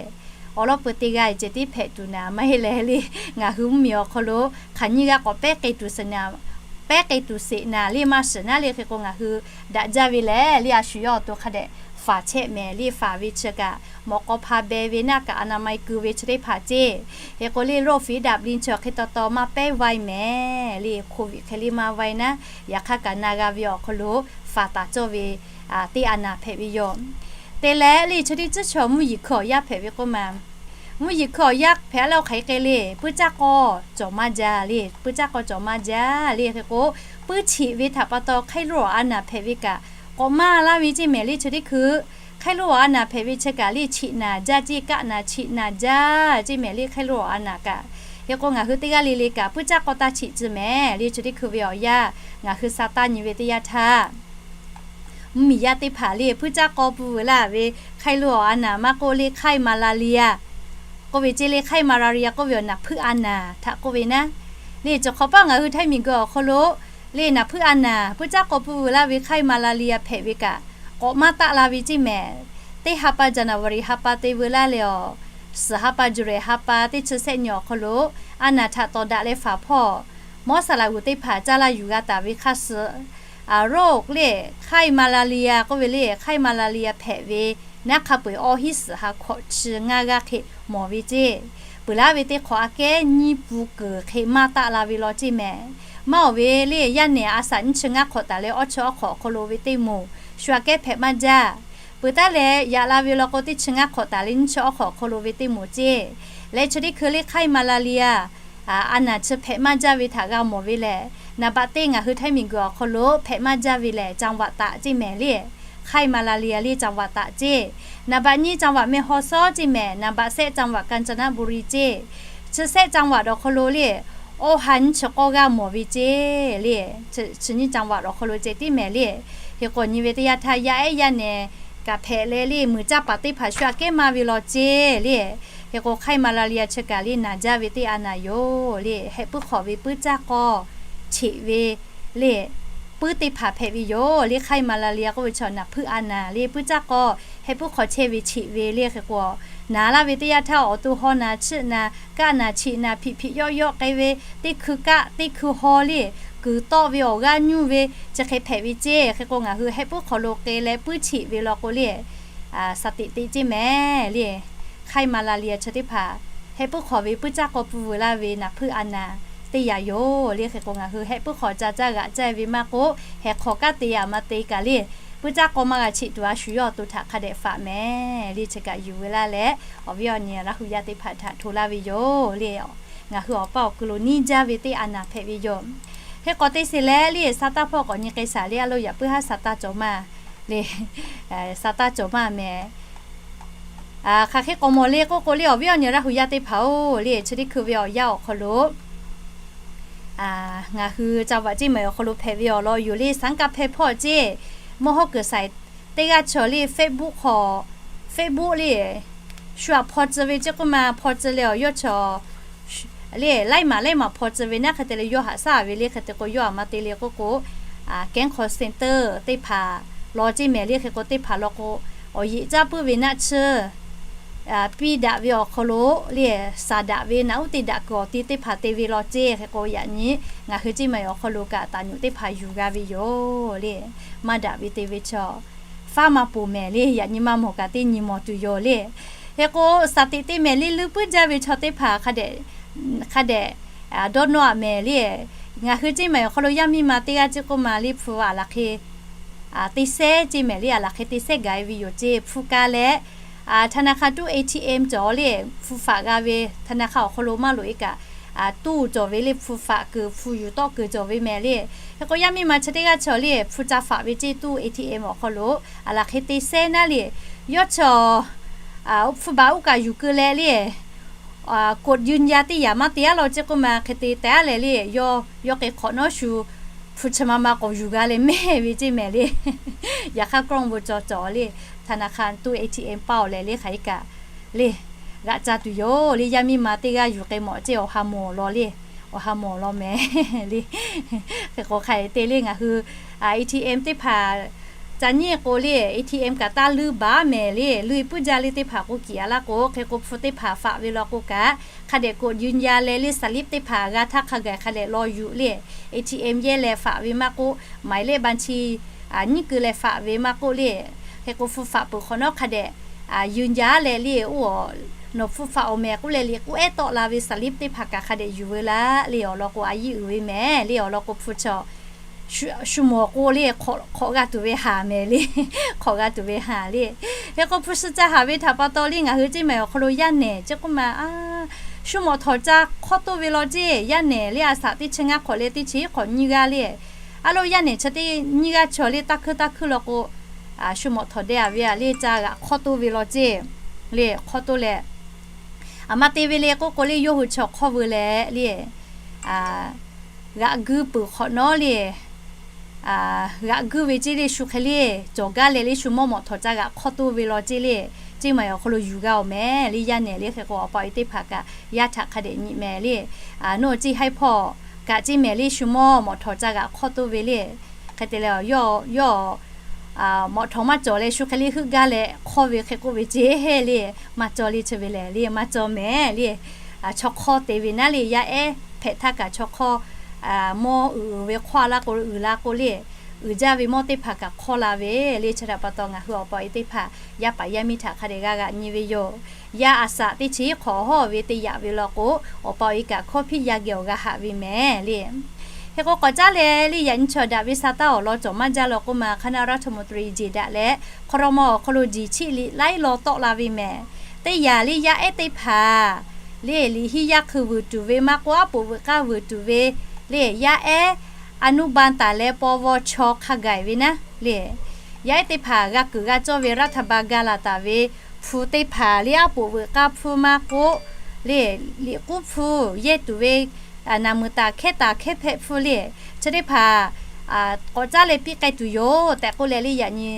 Awˬ lawn peuˬ teˇ g'aˇ ceh tiˉ hpehꞈ tuˬ naˍ maˇ heˆ leh le, ngaˬ hui mvuhˇmiˬ awˬ hk'aw lo hk'aˬ nyiˇ g'aˇ k'awꞈ pehˉ k'ai tuˬ sheˍ naˍ, pehˉ k'ai tuˬ sheˍ naˍ le maˇ shiˍ naˉ le. Hk'e k'o ngaˬ hui daꞈ jaˇ ve lehˬ le a shu yawˇ awˬ to hk'a dehꞈ faˍ chehˇ mehˍ le. Faˍ ve chi kaꞈ mawꞈ k'aw hpa beh ve naˇ kaꞈ a naˍ ma kuiˬ ve chi teˇ hpaˍ ceˇ. Hk'e k'o le โรคฝีดาษลิง chi hk'e taw taw maˇ pehˉ vaiˇ mehˍ le. Covid hk'e le maˇ vaiˇ naˉ, yaꞈ hk'aˇ kaꞈ na g'a ve awˬ hk'aw lo faˍ taˍ cawˇ ve teˇ a naˍ hpehꞈ ve yoˬ. Te leh le chi teˇ tcuhˉ chaw mvuhˇ yeˬ hkui awˬ yaˇ hpehꞈ ve k'oˆ ma, mvuhˇ yeˬ hkui awˬ yaˇ hpehꞈ leh awˬ hk'aˬ hk'e le puiˉ caˇ k'aw cawˬ maˇ jaˇ le. Puiˉ caˇ k'aw cawˬ maˇ jaˇ le. Hk'e k'o puiˉ cheꞈ ve htaꞈ pa taw ไข้เลือดออก a naˍ hpehꞈ ve kaꞈ k'awꞈ maˇ laˇ ve ceˇ mehˍ le. Chi teˇ hkui ไข้เลือดออก a naˍ hpehꞈ ve chi kaꞈ le cheꞈ naˍ jaˇ ceˇ, kaˆ naˍ cheꞈ naˍ jaˇ ceˇ mehˍ le ไข้เลือดออก a naˍ kaꞈ. Hk'e k'o ngaˬ hui teˇ g'aˇ le le kaꞈ puiˉ caˇ k'aw taˇ cheꞈ tcuh mehˍ le. Chi teˇ hkui ve awˬ yanˇ ngaˬ hui sa taˇ nyi ve teˇ yanˇ htaˇ mvuhˇmiˬ yaˇ teħ hpaˍ le puiˉ caˇ k'aw pun vuiˬ laˇ ve ไข้เลือดออก a naˍ maˇ k'oˆ le ไข้มาลาเรีย k'oˆ ve ceˇ le. ไข้มาลาเรีย k'oˆ ve awˬ naˍ hpuiˆ a naˍ htaꞈ k'oˆ ve naˉ le. Cawˬ hk'awꞈ paˆ ngaˬ hui Htaiˇ miˬguiˬ awˬ hk'aw lo le naˍ hpuiˆ a naˍ puiˉ caˇ k'aw pun vuiˬ laˇ ve ไข้มาลาเรีย hpehꞈ ve kaꞈ k'awꞈ maˇ taˆ la ve ceˇ mehˍ. Teˇ ha pa January ha pa te veu laˇ leh awˬ, suhˍ ha pa July ha pa teˇ chi sehˆ nyi awˬ hk'aw lo a naˍ htaꞈ tawˍ daꞈ leh faˍ hpawˇ mawˉ saˍ laꞈ g'uˬ teˇ hpaˍ caˇ laˇ yuˬ g'a taˍ ve hk'aˇ suh โรค le ไข้มาลาเรีย k'oˆ ve le ไข้มาลาเรีย hpehꞈ ve naˉ hk'a peu-eˬ awˇ hiˉ suhˍ ha hkawꞈ chi ngaˇ g'aˇ hk'e mawˬ ve ceˇ. Peuˬ laˇ ve teˇ hk'awꞈ aꞈ kehˉ nyiˇ pun kuiˬ hk'e maˇ taˆ la ve law ceˇ mehˍ. Maˇ awˬ ve le yaˇ nehˬ a shaꞈ nyiˇ chi ngaˇ hk'awꞈ taˍ leh awˇ chi awˇ hk'awꞈ awˬ hk'aw lo ve teˇ moˍ shu aꞈ kehˉ hpehꞈ maˇ jaˇ. Peuˬ taˉ leh yaꞈ la ve law k'o teˇ chi ngaˇ hk'awꞈ taˍ leh nyiˇ chi awˇ hk'awꞈ awˬ hk'aw lo ve teˇ moˍ ceˇ. Leh chi teˇ hkui le ไข้มาลาเรีย a naˍ chi hpehꞈ maˇ jaˇ ve htaꞈ g'a mawˬ ve lehˬ, naˍ baꞈ teˇ ngaˬ hui Htaiˇ miˬguiˬ awˬ hk'aw lo hpehꞈ maˇ jaˇ ve lehˬ จังหวัดตาก ceˇ mehˍ le. ไข้มาลาเรีย le จังหวัดตาก ceˇ. Naˍ baꞈ nyiˇ จังหวัด แม่ฮ่องสอน ceˇ mehˍ. Naˍ baꞈ sehˆ จังหวัด กาญจนบุรี ceˇ. Chi sehˆ จังหวัด awˬ hk'aw lo le awˇ ha nyiˇ chi k'awˇ g'aˇ mawˬ ve ceˇ le. Chi nyiˇ จังหวัด awˬ hk'aw lo ceh tiˉ mehˍ le. Hk'e k'o nyi ve teˇ yanˇ htaˇ yaˇ ehˉ yaˇ nehˬ kaꞈ hpehꞈ leh le muiˬ caˇ paˍ teˇ hpaˍ shu aꞈ kehˉ maˇ ve law ceˇ le. Hk'e k'o ไข้มาลาเรีย chi kaꞈ le naˍ jaˇ ve teˇ a naˍ yoˬ le. Heh puiˉ hk'awꞈ ve puiˉ caˇ k'aw cheꞈ ve le puiˉ teˇ hpaˍ hpehꞈ ve yoˬ le. ไข้มาลาเรีย k'oˆ ve chaw naˍ hpuiˆ a naˍ le puiˉ caˇ k'aw heh puiˉ hk'awꞈ chehˇ ve cheꞈ ve le. Hk'e k'o naˍ laˇ ve teˇ yanˇ htaˇ awˬ to haw naˍ chiˆ naˍ kaˆ naˍ cheꞈ naˍ hpiꞈ hpiꞈ yawˆ yawˆ k'ai ve teˇ hkui kaˆ teˇ hkui haw le kuiˬ tawˆ ve awˬ g'aˇ nyuˇ ve chi hk'e hpehꞈ ve ceˇ. Hk'e k'o ngaˬ hui hehˆ puiˉ hk'aw lo k'e leh puiˉ cheꞈ ve law k'o le, saˍ teꞈ teꞈ ceˇ mehˍ le. Hk'aiˇ ma la le chi teˇ hpaˍ hehˆ puiˉ hk'aw ve puiˉ caˇ k'aw pfuhˇ veu laˇ ve naˍ hpeuˆ a naˍ teˇ yanˇ yoˬ le. Hk'e k'o ngaˬ hui hehˆ puiˉ hk'aw ca caˇ g'aꞈ caˇ ve maˇ k'oˆ, hehˍ hk'aw kanˉ te yaꞈ ma te kaꞈ le, puiˉ caˇ k'aw maˇ g'a cheꞈ tuˬ a shu yawˇ awˬ to htaꞈ hk'a dehꞈ faꞈ mehˍ le. Chi kaꞈ yuˬ veu laˇ leh awˬ viˉ awˬ nyi Laˇ hu yaˇ teˇ hpaˍ htaꞈ hto laˇ ve yoˬ le. Ngaˬ hui awˬ paˇ awˬ kuiˬ lo niˇ jaˇ ve teˇ a naˍ hpehꞈ ve yoˬ. Hk'e k'awꞈ te sheˍ leh le, sa taˇ hpawˇ k'awꞈ nyi k'ai shaˍ le. A lo yaꞈ puiˉ haˉ sa taˇ cawˬ maˇ le, sa taˇ cawˬ maˇ mehˍ. Hk'aˬ hk'e k'awꞈ mawˬ le k'oˆ k'o le, awˬ viˉ awˬ nyi Laˇ hu yaˇ teˇ hpaˍ-oˬ le, chi teˇ hkui ve awˬ yanˇ awˬ hk'aw lo ngaˬ hui ca vaꞈ ceˇ mehˍ awˬ hk'aw lo hpehꞈ ve awˬ lawn yoˬ le. Saˍ kaˇ hpehˇ hpawˇ ceˇ, mawˇ hawˉ kuiˬ saiˍ teˇ g'aˇ chaw le, Facebook hk'aw, Facebook le, shu aꞈ hpaw tcuh ve ceˇ k'oˆ ma, hpaw tcuh leh awˬ yawˇ chaw le, laiˉ maˬ laiˉ maˬ hpaw tcuh ve naˉ hk'e te leh yawˇ haꞈ shaˉ ve le. Hk'e te k'o yawˇ aꞈ ma te le k'oˆ k'o, kehˉ hk'aw center teˇ hpaˍ law ceˇ mehˍ le. Hk'e k'o teˇ hpaˍ law k'o, awˬ yeꞈ caˇ puiˉ ve naˆ tsuhˇ piˇ daꞈ ve awˬ hk'aw lo le, saˍ daꞈ ve naꞈ uˉ te daꞈ kuiˬ awˬ ti teˇ hpaˍ te ve law ceˇ. Hk'e k'o yaꞈ nyi ngaˬ hui ceˇ mehˍ awˬ hk'aw lo kaꞈ taˍ nyuꞈ teˇ hpaˍ yuˬ g'a ve yoˬ le. Maˇ daꞈ ve te ve chaw faˉ maˇ poˬ mehˍ le. Yaꞈ nyi maˇ mawˬ kaꞈ teˇ nyi mawˬ tuˬ yoˬ le. Hk'e k'o saˍ teꞈ te mehˍ le, leuˉ puiˉ jaˇ ve chaw teˇ hpaˍ hk'a dehꞈ dawˇ nawˇ aꞈ mehˍ le. Ngaˬ hui ceˇ mehˍ awˬ hk'aw lo yaˇ miˇ ma teˇ g'aˇ ceˇ k'oˆ ma le, hpu aˬ laˬ hk'e te sehˉ ceˇ mehˍ le, aˬ laˬ hk'e te sehˉ gaˬ e ve yoˬ ceˇ. Hpu kaˇ leh ธนาคาร ตู้ เอทีเอ็ม cawˬ le, hpu faꞈ g'a ve ธนาคาร awˬ hk'aw lo maˇ loꞈ e kaꞈ, ตู้ cawˬ ve le, hpu faꞈ kuiˬ hpu yuˬ tawˆ kuiˬ cawˬ ve mehˍ le. Hk'e k'o yaˇ miˇ ma chi teˇ g'aˇ chaw le, hpu ca faꞈ ve ceˇ ตู้ เอทีเอ็ม awˬ hk'aw lo aˬ laˬ hk'e te sehˉ naˉ le, yawˇ chaw hpu baˬ uˉ kaꞈ yuˬ keu leh le, กดยืนยัน teˇ yaꞈ maˇ te aˉ law ceˇ k'oˆ ma hk'e te teh aˉ leh le, yawˇ yawˇ hk'e hk'awꞈ nawˉ shu hpu chi ma ma k'awꞈ yuˬ g'a leh mehˇ ve ceˇ mehˍ le. Yaꞈ hk'aˇ กล้อง bon cawˬ cawˬ le, ธนาคาร ตู้ เอทีเอ็ม paˇ awˬ leh le hk'aˬ hk'e kaꞈ le g'aꞈ ca tuˬ yoˬ le. Yaˇ miˇ ma teˇ g'aˇ yuˬ k'ai mawˬ ceˇ, awˬ ha mawˬ law le, awˬ ha mawˬ law mehˍ le. Hk'e k'o hk'aˬ hk'e te le ngaˬ hui เอทีเอ็ม teˇ hpaˍ ca nyiˇ k'o le, เอทีเอ็ม kaꞈ taˇ leuˉ baˬ mehˍ le. Leuˉ puiˉ jaˇ le teˇ hpaˍ k'oˆ kiꞈ a laˇ k'o, hk'e k'o hpu teˇ hpaˍ faꞈ ve law k'o kaꞈ hk'a dehꞈ กดยืนยัน leh le สลิป teˇ hpaˍ g'a htaˇ hk'a gaˬ hk'a dehꞈ law yuˬ le. เอทีเอ็ม yehˇ leh faꞈ ve maˇ k'oˆ, หมายเลขบัญชี nyiˇ keu leh faꞈ ve maˇ k'oˆ le. Hk'e k'o hpu faꞈ peuˬ hk'awꞈ nawˉ hk'a dehꞈ ยืนยัน leh le, oˇ nawˬ hpu faꞈ awˬ mehˍ k'oˆ leh liꞈ k'oˉ ehˉ tawˆ la ve สลิป teˇ hpaˍ kaꞈ hk'a dehꞈ yuˬ veu laˇ le. Awˬ lawn k'o a yiˇ uiˍ ve mehˍ le. Awˬ lawn k'o hpu chaw shu mawˬ k'o le, hk'awꞈ g'a tuˬ ve haˍ mehˍ le. Hk'awꞈ g'a tuˬ ve haˍ le. Hk'e k'o hpu shi ca haˍ ve htaꞈ pa taw le ngaˬ hui ceˇ mehˍ awˬ hk'aw lo yaˇ nehˬ ceˇ k'oˆ ma, shu mawꞈ htawˍ ca hk'awˇ toˇ ve law ceˇ. Yaˇ nehˬ le a shaꞈ teˇ chi ngaˇ hk'awꞈ leh teˇ chi hk'awꞈ nyiˇ g'aˇ le. A lo yaˇ nehˬ chi teˇ nyiˇ g'aˇ chaw le taˇ hkuiˇ taˇ hkuiˇ law k'o, shu mawꞈ htawˍ deh a ve a le ca g'aꞈ hk'awˇ toˇ ve law ceˇ le. Hk'awˇ toˇ leh aˬ ma te ve le k'oˆ k'o le yawˇ hui chaw hk'awˇ veu leh le, g'aꞈ guiˇ peuˬ hk'awꞈ nawˉ le, g'aꞈ guiˇ ve ceˇ le shu hk'e le, cawˬ gaˇ leh le shu mawˇ mawꞈ htawˍ ca g'aꞈ hk'awˇ toˇ ve law ceˇ le. Ceˇ mehˍ awˬ hk'aw lo yuˬ g'a awˬ mehˍ le. Yaˇ nehˬ le hk'e k'o awˬ pa awˬ e teˇ hpaˍ kaꞈ yaˇ htaꞈ hk'a dehꞈ nyi mehˍ le. Nawˬ ceˇ haiˉ hpawˇ kaꞈ ceˇ mehˍ le shu mawˇ mawꞈ htawˍ ca g'aꞈ hk'awˇ toˇ ve le. Hk'e te leh yawˇ mawꞈ htawˍ maˇ cawˬ leh shu hk'e le heuˆ gaˇ leh hk'awˇ ve hk'e k'oˆ ve ceˇ le. Maˇ cawˬ le chi ve lehˬ le maˇ cawˬ mehˍ le. Chaw hk'awˇ te ve naˉ le yaˇ ehˉ hpehꞈ htaˇ kaꞈ chaw hk'awˇ mawˇ uiˍ uiˍ ve hk'awˇ a laˇ k'o uiˍ la k'o le, uiˍ jaˇ ve mawˇ teˇ hpaˍ kaꞈ hk'awˇ la ve le. Chi htaꞈ pa taw ngaˬ hui awˬ pa awˬ e teˇ hpaˍ yaˇ paˍ yaˇ miˇ htaꞈ hk'a dehꞈ g'a g'aꞈ nyi ve yoˬ. Yaˇ a shaꞈ teˇ chi hk'awꞈ hawˇ ve te yaꞈ ve law k'o, awˬ pa awˬ e kaꞈ hkawˇ hpiˇ yaˇ geh awˬ g'a haꞈ ve mehˍ le. Hk'e k'o k'awꞈ caˉ leh le yaꞈ nyi chaw daꞈ ve sa taˇ awˬ lawn cawˬ maˇ jaˇ law k'oˆ ma คณะรัฐมนตรี jeˬ daꞈ leh ครม. awˬ hk'aw lo jeˬ chiˆ liꞈ laiˉ law tawˆ la ve mehˍ. Teˇ yanˇ le yaˇ ehˉ teˇ hpaˍ le liꞈ hiˉ yaˇ hkui vuiˬ tuˬ ve maˇ k'oˆ aˉ poꞈ veuꞈ k'aˇ vuiˬ tuˬ ve le yaˇ ehˉ อนุบาล taˍ leh ปวช hk'a gaˬ ve naˉ le, yaˇ ehˉ teˇ hpaˍ g'a kuiˬ g'a cawˇ ve รัฐบาล ga laˬ taˍ ve hpu teˇ hpaˍ le aˉ poꞈ veuꞈ k'aˇ hpfuhˇ maˇ k'oˆ le, liꞈ k'uˉ hpfuhˇ yehˇ tuˬ ve naˍ muiˬ taˍ hkehˉ taˍ hkehˉ hpehꞈ hpfuhˇ le, chi teˇ hpaˍ k'awꞈ caˉ leh piˇ k'ai tuˬ yoˬ tehꞈ k'oˆ leh le yaꞈ nyi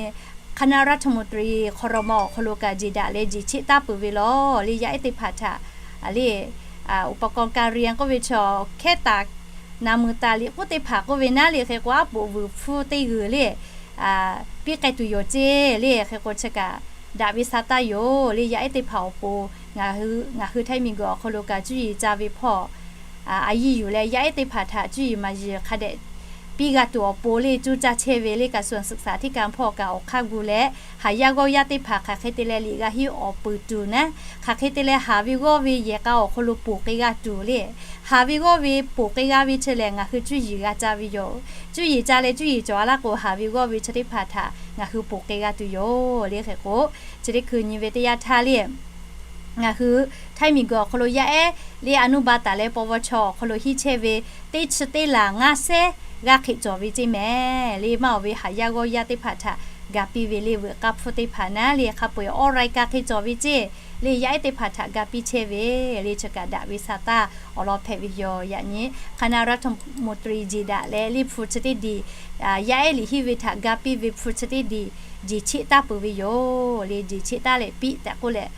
คณะรัฐมนตรี ครม. awˬ hk'aw lo kaꞈ jeˬ daꞈ leh jeˬ cheˆ taˉ peuˬ ve law le yaˇ ehˉ teˇ hpaˍ htaꞈ le อุปกรณ์การเรียน k'oˆ ve chaw hkehˉ taˍ naˍ muiˬ taˍ liꞈ k'uˉ teˇ hpaˍ k'oˆ ve naˉ le hk'e k'o aˉ poꞈ vuiˬ hpfuhˇ teˇ g'uiˬ le piˇ k'ai tuˬ yoˬ ceˇ le. Hk'e k'o chi kaꞈ daꞈ ve sa taˇ yoˬ le. Yaˇ ehˉ teˇ hpaˍ awˬ pon ngaˬ hui htaiˇ miˬ guiˬ awˬ hk'aw lo kaꞈ cuˇ yiˍ ca ve hpawˇ a yiˇ yuˬ leh yaˇ ehˉ teˇ hpaˍ htaꞈ cuˇ yiˍ maˍ yiˍ hk'a dehꞈ piˇ g'a tuˬ awˬ pon le cuˇ caˇ chehˇ ve le กระทรวงศึกษาธิการ hpawˇ kaꞈ awˬ hk'aˇ gu leh, haˍ yaˇ g'awˇ yaˇ teˇ hpaˍ hk'aˬ hk'e te leh liꞈ g'a hiˉ awˬ peuˬ tuˬ naˉ, hk'aˬ hk'e te leh haˍ ve g'awˇ ve yehˬ k'a awˬ hk'aw lo ponˬ k'ai g'a tuˬ le. Haˍ ve g'awˇ ve ponˬ k'ai g'a ve chi lehˬ, ngaˬ hui cuˇ yiˍ g'a ca ve yoˬ. Cuˇ yiˍ ca leh cuˇ yiˍ cawˬ a laˇ k'o, haˍ ve g'awˇ ve chi teˇ hpaˍ htaꞈ ngaˬ hui ponˬ k'ai g'a tuˬ yoˬ le. Hk'e k'o, chi teˇ hkui nyi ve teˇ yanˇ htaˇ le, ngaˬ hui htaiˇ miˬguiˬ awˬ hk'aw lo yaˇ ehˉ le a nuˇ ba taˍ leh paw vaw chaw awˬ hk'aw lo hiˉ chehˇ ve teˇ chi teˇ laˬ ngaˇ sehˉ g'a hk'e cawˬ ve ceˇ mehˍ le. Maˇ awˬ ve haˍ yaˇ g'awˇ yaˇ teˇ hpaˍ htaꞈ ga piˇ ve le, veuꞈ k'aˇ hpfuhˇ teˇ hpaˍ naˉ le, hk'a peu-eˬ awˉ laiˉ kaˇ hk'e cawˬ ve ceˇ le, yaˇ ehˉ teˇ hpaˍ htaꞈ ga piˇ chehˇ ve le. Chi kaꞈ daꞈ ve sa taˇ awˬ lawn hpehꞈ ve yoˬ. Yaꞈ nyi คณะรัฐมนตรี jeˬ daꞈ leh le hpu chi teˇ diˬ, yaˇ ehˉ liꞈ hiˉ ve htaꞈ ga piˇ ve hpu chi teˇ diˬ jeˬ cheˆ taˇ peuˬ ve yoˬ le. Jeˬ cheˆ taˇ leh piˇ tehꞈ k'oˆ leh,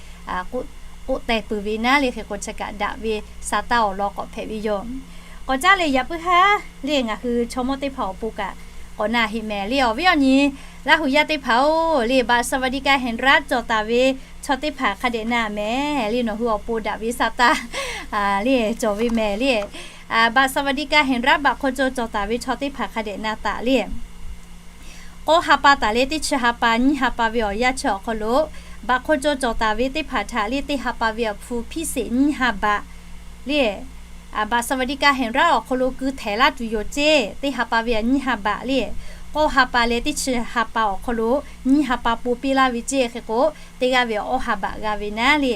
k'oˆ teh peuˬ ve naˉ le. Hk'e k'o, chi kaꞈ daꞈ ve sa taˇ awˬ lawn k'awꞈ hpehꞈ ve yoˬ. K'awꞈ caˉ leh yaꞈ puiˉ haˉ le ngaˬ hui chaw mawˇ teˇ hpaˍ awˬ pon kaꞈ k'awꞈ na heˆ mehˍ le. Awˬ viˉ awˬ nyi Laˇ huˍ yaˇ teˇ hpaˍ-oˬ le, บัตรสวัสดิการแห่งรัฐ cawˬ taˍ ve chaw teˇ hpaˍ hk'a dehꞈ na mehˍ le. Nawˬ hui awˬ pon daꞈ ve sa taˇ le cawˬ ve mehˍ le. บัตรสวัสดิการแห่งรัฐ บัตรคนจน cawˬ taˍ ve chaw teˇ hpaˍ hk'a dehꞈ na taˍ le. K'awˇ ha pa taˍ leh teˇ chi ha pa nyiˇ ha pa ve awˬ yanˇ chi awˬ hk'aw lo, บัตรคนจน cawˬ taˍ ve teˇ hpaˍ htaꞈ le teˇ ha pa ve awˬ hpu พิเศษ nyiˇ ha baꞈ le, บัตรสวัสดิการแห่งรัฐ awˬ hk'aw lo keu htehˍ laˇ tuˬ yoˬ ceˇ. Teˇ ha pa ve a nyiˇ ha baꞈ le, k'awˇ ha pa leh teˇ chi ha pa awˬ hk'aw lo nyiˇ ha pa po piˇ laˇ ve ceˇ. Hk'e k'o, teˇ g'aˇ ve awˇ ha baꞈ g'a ve naˉ le,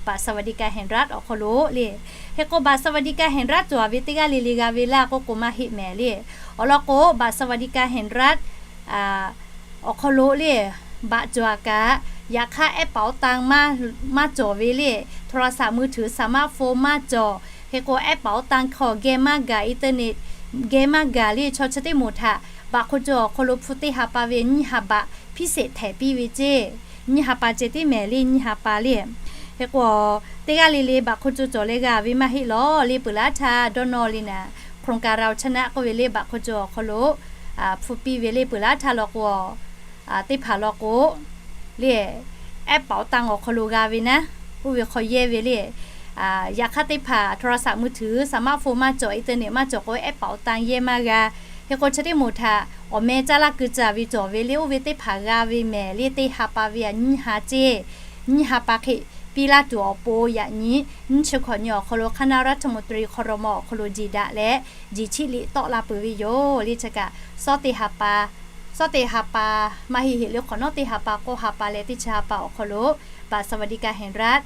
บัตรสวัสดิการแห่งรัฐ awˬ hk'aw lo le. Hk'e k'o, บัตรสวัสดิการแห่งรัฐ cawˬ ve teˇ g'aˇ le le g'a ve laˇ k'oˆ k'o maˇ heˆ mehˍ le. Awˬ lawn k'o, บัตรสวัสดิการแห่งรัฐ awˬ hk'aw lo le, baꞈ cawˬ a kaꞈ, yaꞈ hk'aˇ ehˉ paˍ awˬ tan maˇ cawˬ ve le, โทรศัพท์มือถือ สมาร์ทโฟน maˇ cawˬ. Hk'e k'o, ehˉ paˍ awˬ tan hk'aw geh maˇ gaˬ, internet geh maˇ gaˬ le, chaw chi teˇ moˍ htaꞈ บัตรคนจน awˬ hk'aw lo hpu teˇ ha pa ve nyiˇ ha baꞈ พิเศษ htehˍ piˇ ve ceˇ. Nyiˇ ha pa ceh tiˉ mehˍ le, nyiˇ ha pa le. Hk'e k'o, teˇ g'aˇ le le บัตรคนจน cawˬ leh g'a ve maˇ heˆ lawˬ le. Peuˬ laˇ htaˇ dawˇ nawˇ le naˍ, โครงการเราชนะ k'oˆ ve le บัตรคนจน awˬ hk'aw lo hpu piˇ ve le. Peuˬ laˇ htaˇ law k'o, teˇ hpaˍ law k'o le, ehˉ paˍ awˬ tan awˬ hk'aw lo g'a ve naˉ, oˇ ve hk'aw yehˇ ve le. Yaꞈ hk'aˇ teˇ hpaˍ โทรศัพท์มือถือ สมาร์ทโฟน maˇ cawˬ, internet maˇ cawˬ k'o, ehˉ paˍ awˬ tan yehˇ maˇ g'a. Hk'e k'o, chi teˇ moˍ htaꞈ awˬ meh caˇ laˇ keu caˇ ve cawˬ ve le. Oˇ ve teˇ hpaˍ g'a ve mehˍ le, teˇ ha pa ve a nyiˇ ha ceˇ. Nyiˇ ha pa hk'e piˇ laˇ tuˬ awˬ pon yaꞈ nyi nyiˇ chi hkawꞈ nyi awˬ hk'aw lo คณะรัฐมนตรี ครม. awˬ hk'aw lo jeˬ daꞈ leh, jeˬ cheˆ liꞈ tawˆ la peuˬ ve yoˬ le. Chi kaꞈ, sawˉ teˇ ha pa, sawˉ teˇ ha pa maˇ heˆ heˆ le, hk'awꞈ nawˉ teˇ ha pa, k'awˇ ha pa leh teˇ chi ha pa awˬ hk'aw lo บัตรสวัสดิการแห่งรัฐ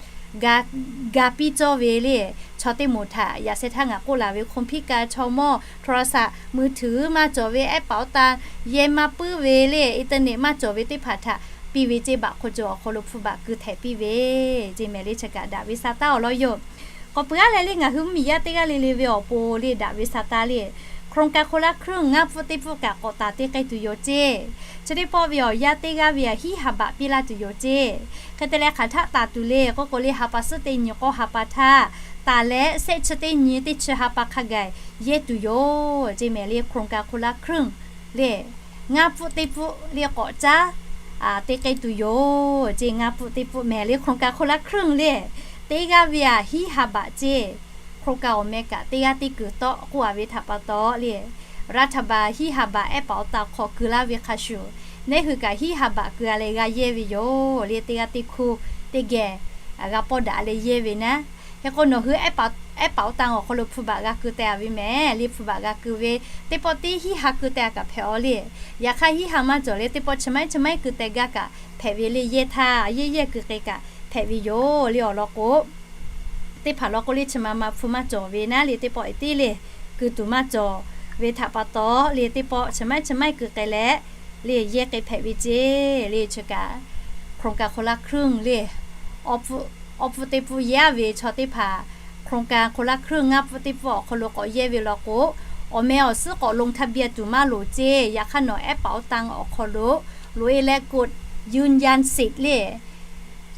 ga piˇ cawˇ ve le. Chaw teˇ moˍ htaꞈ yaꞈ sheh htaˇ ngaˬ k'oˆ laˬ ve คอมพิวเตอร์ chaw mawˇ โทรศัพท์มือถือ maˇ cawˬ ve, ehˉ paˍ awˬ tan yehˇ maˇ puiˉ ve le, internet maˇ cawˬ ve teˇ hpaˍ htaꞈ piˇ ve ceˇ. บัตรคนจน awˬ hk'aw lo hpu baꞈ keu htehˍ piˇ ve ceˇ mehˍ le. Chi kaꞈ daꞈ ve sa taˇ awˬ lawn yoˬ. K'awꞈ peuˬ aˉ leh le ngaˬ hui mvuhˇmiˬ yaˇ teˇ g'aˇ le le ve awˬ pon le daꞈ ve sa taˇ le, โครงการคนละครึ่ง ngaˇ pfuhˆ teˇ pfuhˆ kaꞈ k'awꞈ taˍ te k'ai tuˬ yoˬ ceˇ. Chi teˇ pawˆ ve awˬ yanˇ teˇ g'aˇ ve a hiˉ ha baꞈ piˇ laˇ tuˬ yoˬ ceˇ. Hk'e te leh hk'aˬ htaˆ taˍ tuˬ le k'oˆ k'o le, ha pa suhˉ teˇ nyi k'awˇ ha pa htaˇ taˍ leh, shehˆ chi teˇ nyi teˇ chi ha pa hk'a gaˬ yehˇ tuˬ yoˬ ceˇ mehˍ le. โครงการคนละครึ่ง le, ngaˇ pfuhˆ teˇ pfuhˆ le k'awꞈ caˉ te k'ai tuˬ yoˬ ceˇ. Ngaˇ pfuhˆ teˇ pfuhˆ mehˍ le โครงการคนละครึ่ง le, teˇ g'aˇ ve a hiˉ ha baꞈ ceˇ. โครงการ awˬ meh kaꞈ teˇ g'aˇ teˇ kuiˬ tawˆ k'oˆ a ve htaꞈ pa taw le, รัฐบาล hiˉ ha baꞈ ehˉ paˍ awˬ tan hk'aw keu laˇ ve hk'a shuˍ, neˉ hui kaꞈ hiˉ ha baꞈ keu a leh g'a yehˇ ve yoˬ le. Teˇ g'aˇ teˇ hkuˇ teˇ geh g'a pawˇ daꞈ leh yehˇ ve naˉ. Hk'e k'o nawˬ hui ehˉ paˍ awˬ tan awˬ hk'aw lo hpu baꞈ g'a keu teh a ve mehˍ le. Hpu baꞈ g'a keu ve teˇ pawˆ tiˉ hiˉ ha keu teh a kaꞈ hpehꞈ aw le. Yaꞈ hk'aˇ hiˉ ha maˇ cawˬ le, teˇ pawˆ chi maiˉ chi maiˉ keu teh gaˇ kaꞈ hpehꞈ ve le. Yehˇ htaˇ yehˇ yehˇ keu k'ai kaꞈ hpehꞈ ve yoˬ le. Awˬ lawn k'o, teˇ hpaˍ law k'o le chi ma ma hpu maˇ cawˬ ve naˉ le, teˇ pawˆ e teˇ le keu tuˬ maˇ cawˬ ve htaꞈ pa taw le, teˇ pawˆ chi maiˉ chi maiˉ keu k'ai leh le yehˇ k'ai hpehꞈ ve ceˇ le. Chi kaꞈ โครงการคนละครึ่ง le, awˬ pfuhˆ teˇ pfuhˆ yehˇ ve chaw teˇ hpaˍ โครงการคนละครึ่ง ngaˇ pfuhˆ teˇ pfuhˆ awˬ hk'aw lo k'awꞈ yehˇ ve law k'o, awˬ meh awˬ suhˉ k'awꞈ ลงทะเบียน tuˬ maˇ loˍ ceˇ. Yaꞈ hk'aˇ nawˬ ehˉ paˍ awˬ tan awˬ hk'aw lo loꞈ e leh กดยืนยันสิทธิ์ le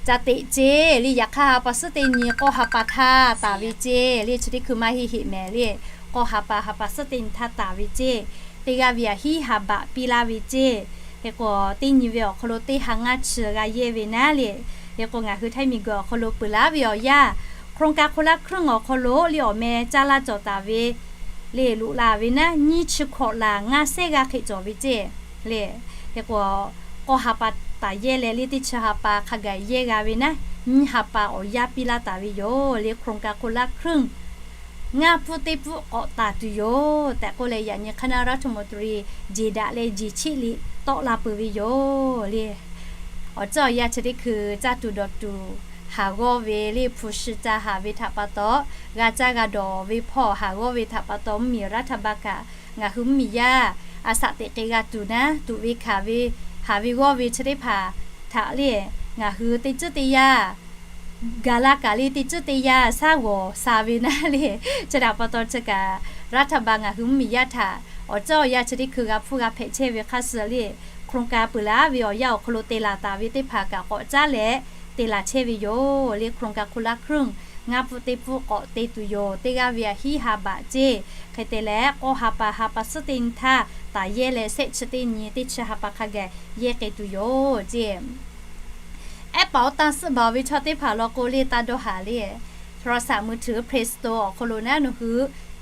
ca teꞈ ceˇ le. Yaꞈ hk'aˇ ha pa suhˉ teˇ nyi k'awˇ ha pa htaˇ taˍ ve ceˇ le. Chi teˇ hkui maˇ heˆ heˆ mehˍ le, k'awˇ ha pa ha pa suhˉ teˇ nyi htaˇ taˍ ve ceˇ. Teˇ g'aˇ ve a hiˉ ha baꞈ piˇ laˇ ve ceˇ. Hk'e k'o teˇ nyi ve awˬ hk'aw lo teˇ ha ngaˇ chi g'a yehˇ ve naˉ le. Hk'e k'o ngaˬ hui htaiˇ miˬguiˬ awˬ hk'aw lo peuˬ laˉ ve awˬ yanˇ, โครงการคนละครึ่ง awˬ hk'aw lo le awˬ meh caˇ laˇ cawˬ taˍ ve le loꞈ la ve naˉ, nyiˇ chi hkawꞈ laˬ ngaˇ sehˉ g'aˇ hk'e cawˬ ve ceˇ le. Hk'e k'o, k'awˇ ha pa taˍ yehˇ leh le teˇ chi ha pa hk'a gaˬ yehˇ g'a ve naˉ, nyiˇ ha pa awˬ yanˇ piˇ laˇ taˍ ve yoˬ le. โครงการคนละครึ่ง ngaˇ pfuhˇ teˇ pfuhˇ k'awꞈ taˍ tuˬ yoˬ tehꞈ k'oˆ leh, yaꞈ nyi คณะรัฐมนตรี jeˬ daꞈ leh jeˬ chiˆ liꞈ tawˆ la peuˬ ve yoˬ le. Awˬ ceuˬ awˬ yanˇ chi teˇ hkui caˇ tuˬ dawˬ tuˬ haˍ g'awˇ ve le, hpu shi ca haˍ ve htaꞈ pa taw, g'a caˇ g'a dawˬ ve hpawˇ haˍ g'awˇ ve htaꞈ pa taw, mvuhˇmiˬ รัฐบาล kaꞈ ngaˬ hui mvuhˇmiˬ yaˇ a shaꞈ teꞈ k'e g'a tuˬ naˉ, tuꞈ ve hkanˍ ve haˍ ve g'awˇ ve chi teˇ hpaˍ htaꞈ le ngaˬ hui teˇ tcuhˉ teˇ yanˇ gaˬ la kaꞈ le teˇ tcuhˉ teˇ yanˇ shaˉ g'awˬ sha ve naˉ le. Chi htaꞈ pa taw chi kaꞈ รัฐบาล ngaˬ hui mvuhˇmiˬ yaˇ htaꞈ awˬ ceuˬ awˬ yanˇ chi teˇ hkui g'a hpfuhˇ g'a hpehꞈ chehˇ ve hk'aˇ suh le, โครงการ peuˬ laˉ ve awˬ yanˇ awˬ hk'aw lo te laˬ taˍ ve teˇ hpaˍ kaꞈ k'awꞈ caˉ leh te laˬ chehˇ ve yoˬ le. โครงการคนละครึ่ง ngaˇ pfuhˇ teˇ pfuhˇ k'awꞈ te tuˬ yoˬ. Teˇ g'aˇ ve aꞈ hiˉ ha baꞈ ceˇ. Hk'e te leh, k'awˇ ha pa ha pa suhˉ teˇ nyi htaˇ taˍ yehˇ leh, shehˆ chi teˇ nyi teˇ chi ha pa hk'a gaˬ yehˇ k'e tuˬ yoˬ ceˇ. แอปเป๋าตัง suhˆ baˬ ve chaw teˇ hpaˍ law k'o le, taˇ dawˇ haˍ le, โทรศัพท์มือถือ Play Store awˬ hk'aw lo naˉ nawˬ hui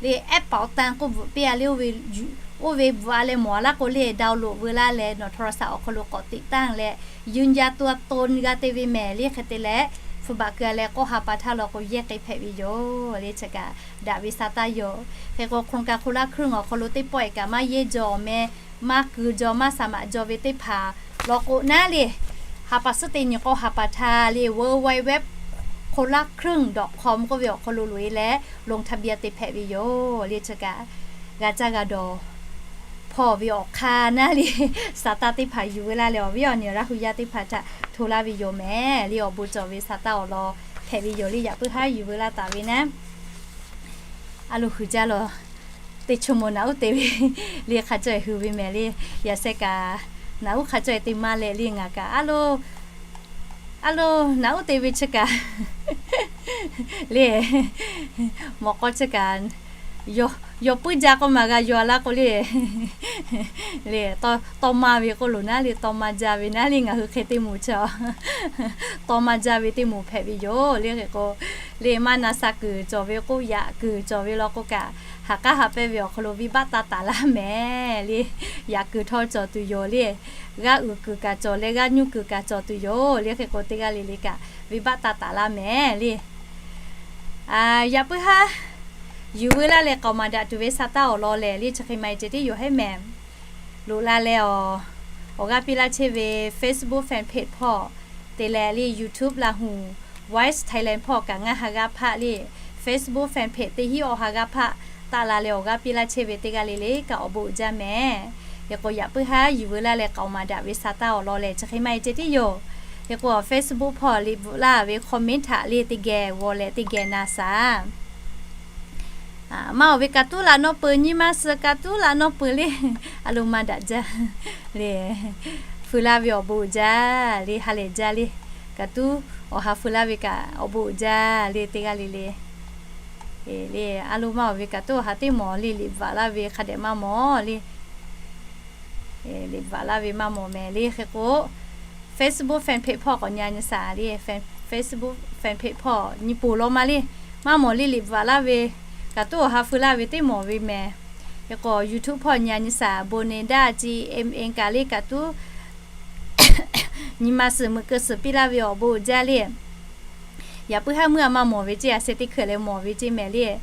le แอปเป๋าตัง k'oˆ bvuhꞈ piˇ a le, oˇ ve bvuhꞈ a leh mawˬ a laˇ k'o le, download veu laˇ leh nawˬ โทรศัพท์ awˬ hk'aw lo k'awꞈ ติดตั้ง leh ยืนยันตัวตน g'a te ve mehˍ le. Hk'e te leh, hpu baꞈ keu a leh k'awˇ ha pa htaˇ law k'o yehˇ k'e hpehꞈ ve yoˬ le. Chi kaꞈ daꞈ ve sa taˇ yoˬ. Hk'e k'o, โครงการคนละครึ่ง awˬ hk'aw lo teˇ pawˆ e kaꞈ maˇ yehˇ jaw meh, maˇ keu jaw, maˇ saˍ maꞈ jaw ve teˇ hpaˍ law k'o naˉ le, ha pa suhˉ teˇ nyi k'awˇ ha pa htaˇ le, เวิลด์ไวด์เว็บ คนละครึ่ง ดอทคอม k'oˆ ve awˬ hk'aw lo loꞈ e leh ลงทะเบียน te hpehꞈ ve yoˬ le. Chi kaꞈ g'a caˇ g'a dawˬ hpawˇ ve awˬ hk'aˇ naˉ le, sa taˇ teˇ hpaˍ yuˬ veu laˇ leh, awˬ viˉ awˬ nyi Laˇ hu yaˇ teˇ hpaˍ htaꞈ hto laˇ ve yoˬ mehˍ le. Awˬ bon cawˬ ve sa taˇ awˬ lawn hpehꞈ ve yoˬ le. Yaꞈ puiˉ haˉ yuˬ veu laˇ taˍ ve naˉ, a loˍ huiˍ jaˇ lawˬ, teˇ chaw mawˬ naꞈ uˉ te ve le hk'a caweh hui ve mehˍ le. Yaꞈ sheh kaꞈ naꞈ uˉ hk'a caweh te maˇ leh le, ngaˬ kaꞈ a loˍ, a loˍ naꞈ uˉ te ve chi kaꞈ le, mawˬ k'aw chi kaꞈ yawˇ puiˉ jaˇ k'oˆ maˬ g'a yaw laˇ k'o le, le tawˇ maˇ ve k'oˆ loˬ naˉ le, tawˇ maˇ jaˇ ve naˉ le, ngaˬ hui hk'e teˇ moˍ chi tawˇ maˇ jaˇ ve teˇ moˍ hpehꞈ ve yoˬ le. Hk'e k'o, le maˇ na sha kuiˬ cawˬ ve k'oˆ, yaꞈ kuiˬ cawˬ ve law k'o kaꞈ, ha k'aˉ ha pehˇ ve awˬ hk'aw lo venˇbaˆ taˇ taˍ laˇ mehˍ le. Yaꞈ kuiˬ htawˇ cawˬ tuˬ yoˬ le. G'aˇ uiˍ kuiˬ kaꞈ cawˬ leh g'aˇ nyuˇ kuiˬ kaꞈ cawˬ tuˬ yoˬ le. Hk'e k'o, teˇ g'aˇ le le kaꞈ venˇbaˆ taˇ taˍ laˇ mehˍ le. Yaꞈ puiˉ haˉ yuˬ veu laˇ leh k'aoˍ maˍ daꞈ tuˬ ve sa taˇ awˬ lawn lehˬ le, chi hk'e maˇ heˆ ceh tiˉ yoˬ hehˉ mehˍ. Loꞈ la leh awˬ, awˬ g'aˇ piˇ laˇ chehˇ ve Facebook fan page hpawˇ te leh le, YouTube Lahu Voice Thailand hpawˇ kaꞈ ngaˇ ha g'aˇ hpaˆ le, Facebook fan page teˇ hinˉ awˬ ha g'aˇ hpaˆ taˆ la leh awˬ g'aˇ piˇ laˇ chehˇ ve teˇ g'aˇ le le kaꞈ awˬ bon uiˍ jaˇ mehˍ. Hk'e k'o, yaꞈ puiˉ haˉ yuˬ veu laˇ leh k'aoˍ maˍ daꞈ ve sa taˇ awˬ lawn lehˬ, chi hk'e maˇ heˆ ceh tiˉ yoˬ. Hk'e k'o, Facebook hpawˇ liꞈ bvuhꞈ laˇ ve comment htaꞈ le teˇ geh g'aw leh teˇ geh na shaˍ. Maˇ awˬ ve kaꞈ tuˉ laꞈ nawˇ peuˬ, nyi ma suhˍ kaꞈ tuˉ laꞈ nawˇ peuˬ le. A loˍ maˇ daꞈ jaˇ le. Feu laˇ ve awˬ bon uiˍ jaˇ le, ha lehˬ jaˇ le. Kaꞈ tuˉ awˬ ha feu laˇ ve kaꞈ awˬ bon uiˍ jaˇ le, teˇ g'aˇ le le. Le, a loˍ maˇ awˬ ve kaꞈ tuˉ awˬ ha teˇ mawˬ le, liꞈ bvuhꞈ laˇ ve hk'a dehꞈ maˇ mawˬ le. Liꞈ bvuhꞈ laˇ ve maˇ mawˬ mehˍ le. Hk'e k'o, Facebook fan page hpawˇ k'awꞈ nyi a nyi shaˍ le. Facebook fan page hpawˇ nyi poˬ law ma le. Maˇ mawˬ le, liꞈ bvuhꞈ laˇ ve kaꞈ tuˉ awˬ ha feu laˇ ve teˇ mawˬ ve mehˍ. Hk'e k'o, YouTube hpawˇ nyi a nyi shaˍ, Boneda G M N kaꞈ le kaꞈ tuˉ nyi ma suhˍ meuꞈ keu suhˍ piˇ laˇ ve awˬ bon uiˍ jaˇ le. Yaꞈ puiˉ haˉ meuˇ a maˇ mawˬ ve ceˇ, a sheh teˇ hkui leh mawˬ ve ceˇ mehˍ le.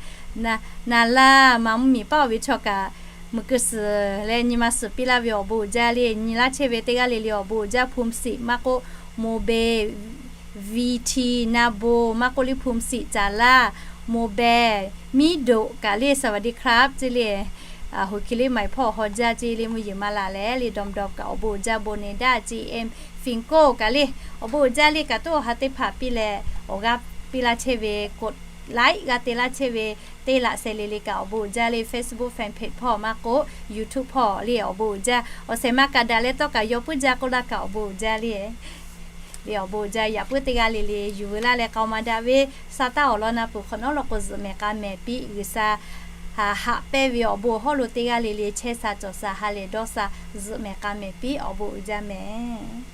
Na laˇ ma mvuhˇmiˬ paˉ oˬ ve chaw kaꞈ meuꞈ keu suhˍ leh nyi ma suhˍ piˇ laˇ ve awˬ bon uiˍ jaˇ le. Nyi laˇ chehˇ ve teˇ g'aˇ le le awˬ bon uiˍ jaˇ. Phum Siꞈ maˇ k'oˆ, Mo Be, V T, Na Bo maˇ k'oˆ le, Phum Siꞈ, Caˍ laˇ, Mo Be, Miˇ Doꞈ kaꞈ le สวัสดีครับ ceˇ le. Hoˍ hki le maiˬ hpawˇ haw jaˇ ceˇ le, mvuhˇ yeˬ maˇ laˬ leh le, dawˇ dawˇ kaꞈ awˬ bon uiˍ jaˇ. Boneda G M, Fin Ko kaꞈ le awˬ bon uiˍ jaˇ le. Kaꞈ tuˉ awˬ ha teˇ hpaˍ piˇ leh awˬ g'aˇ piˇ laˇ chehˇ ve, กดไลค์ g'a te laˇ chehˇ ve teˇ laꞈ sheh le le kaꞈ awˬ bon uiˍ jaˇ le. Facebook fan page hpawˇ maˇ k'oˆ, YouTube hpawˇ le awˬ bon uiˍ jaˇ. Awˬ shehˍ ma kaꞈ daꞈ leh tawˇ kaꞈ yaw puiˉ jaˇ k'oˆ laˇ kaꞈ awˬ bon uiˍ jaˇ le. Le awˬ bon uiˍ jaˇ. Yaꞈ puiˉ teˇ g'aˇ le le yuˬ veu laˇ leh k'aoˍ maˍ daꞈ ve sa taˇ awˬ lawn na peuˬ hk'awꞈ nawˉ law k'o, zuhꞈ mehˍ k'a mehˍ piˇ G'uiˬsha haꞈ haꞈ pehnˇ ve awˬ bon awˬ hawˉ lo teˇ g'aˇ le le chehˇ sha cawˬ sha ha lehˬ dawˇ sha zuhꞈ mehˍ k'a mehˍ piˇ awˬ bon uiˍ jaˇ mehˍ.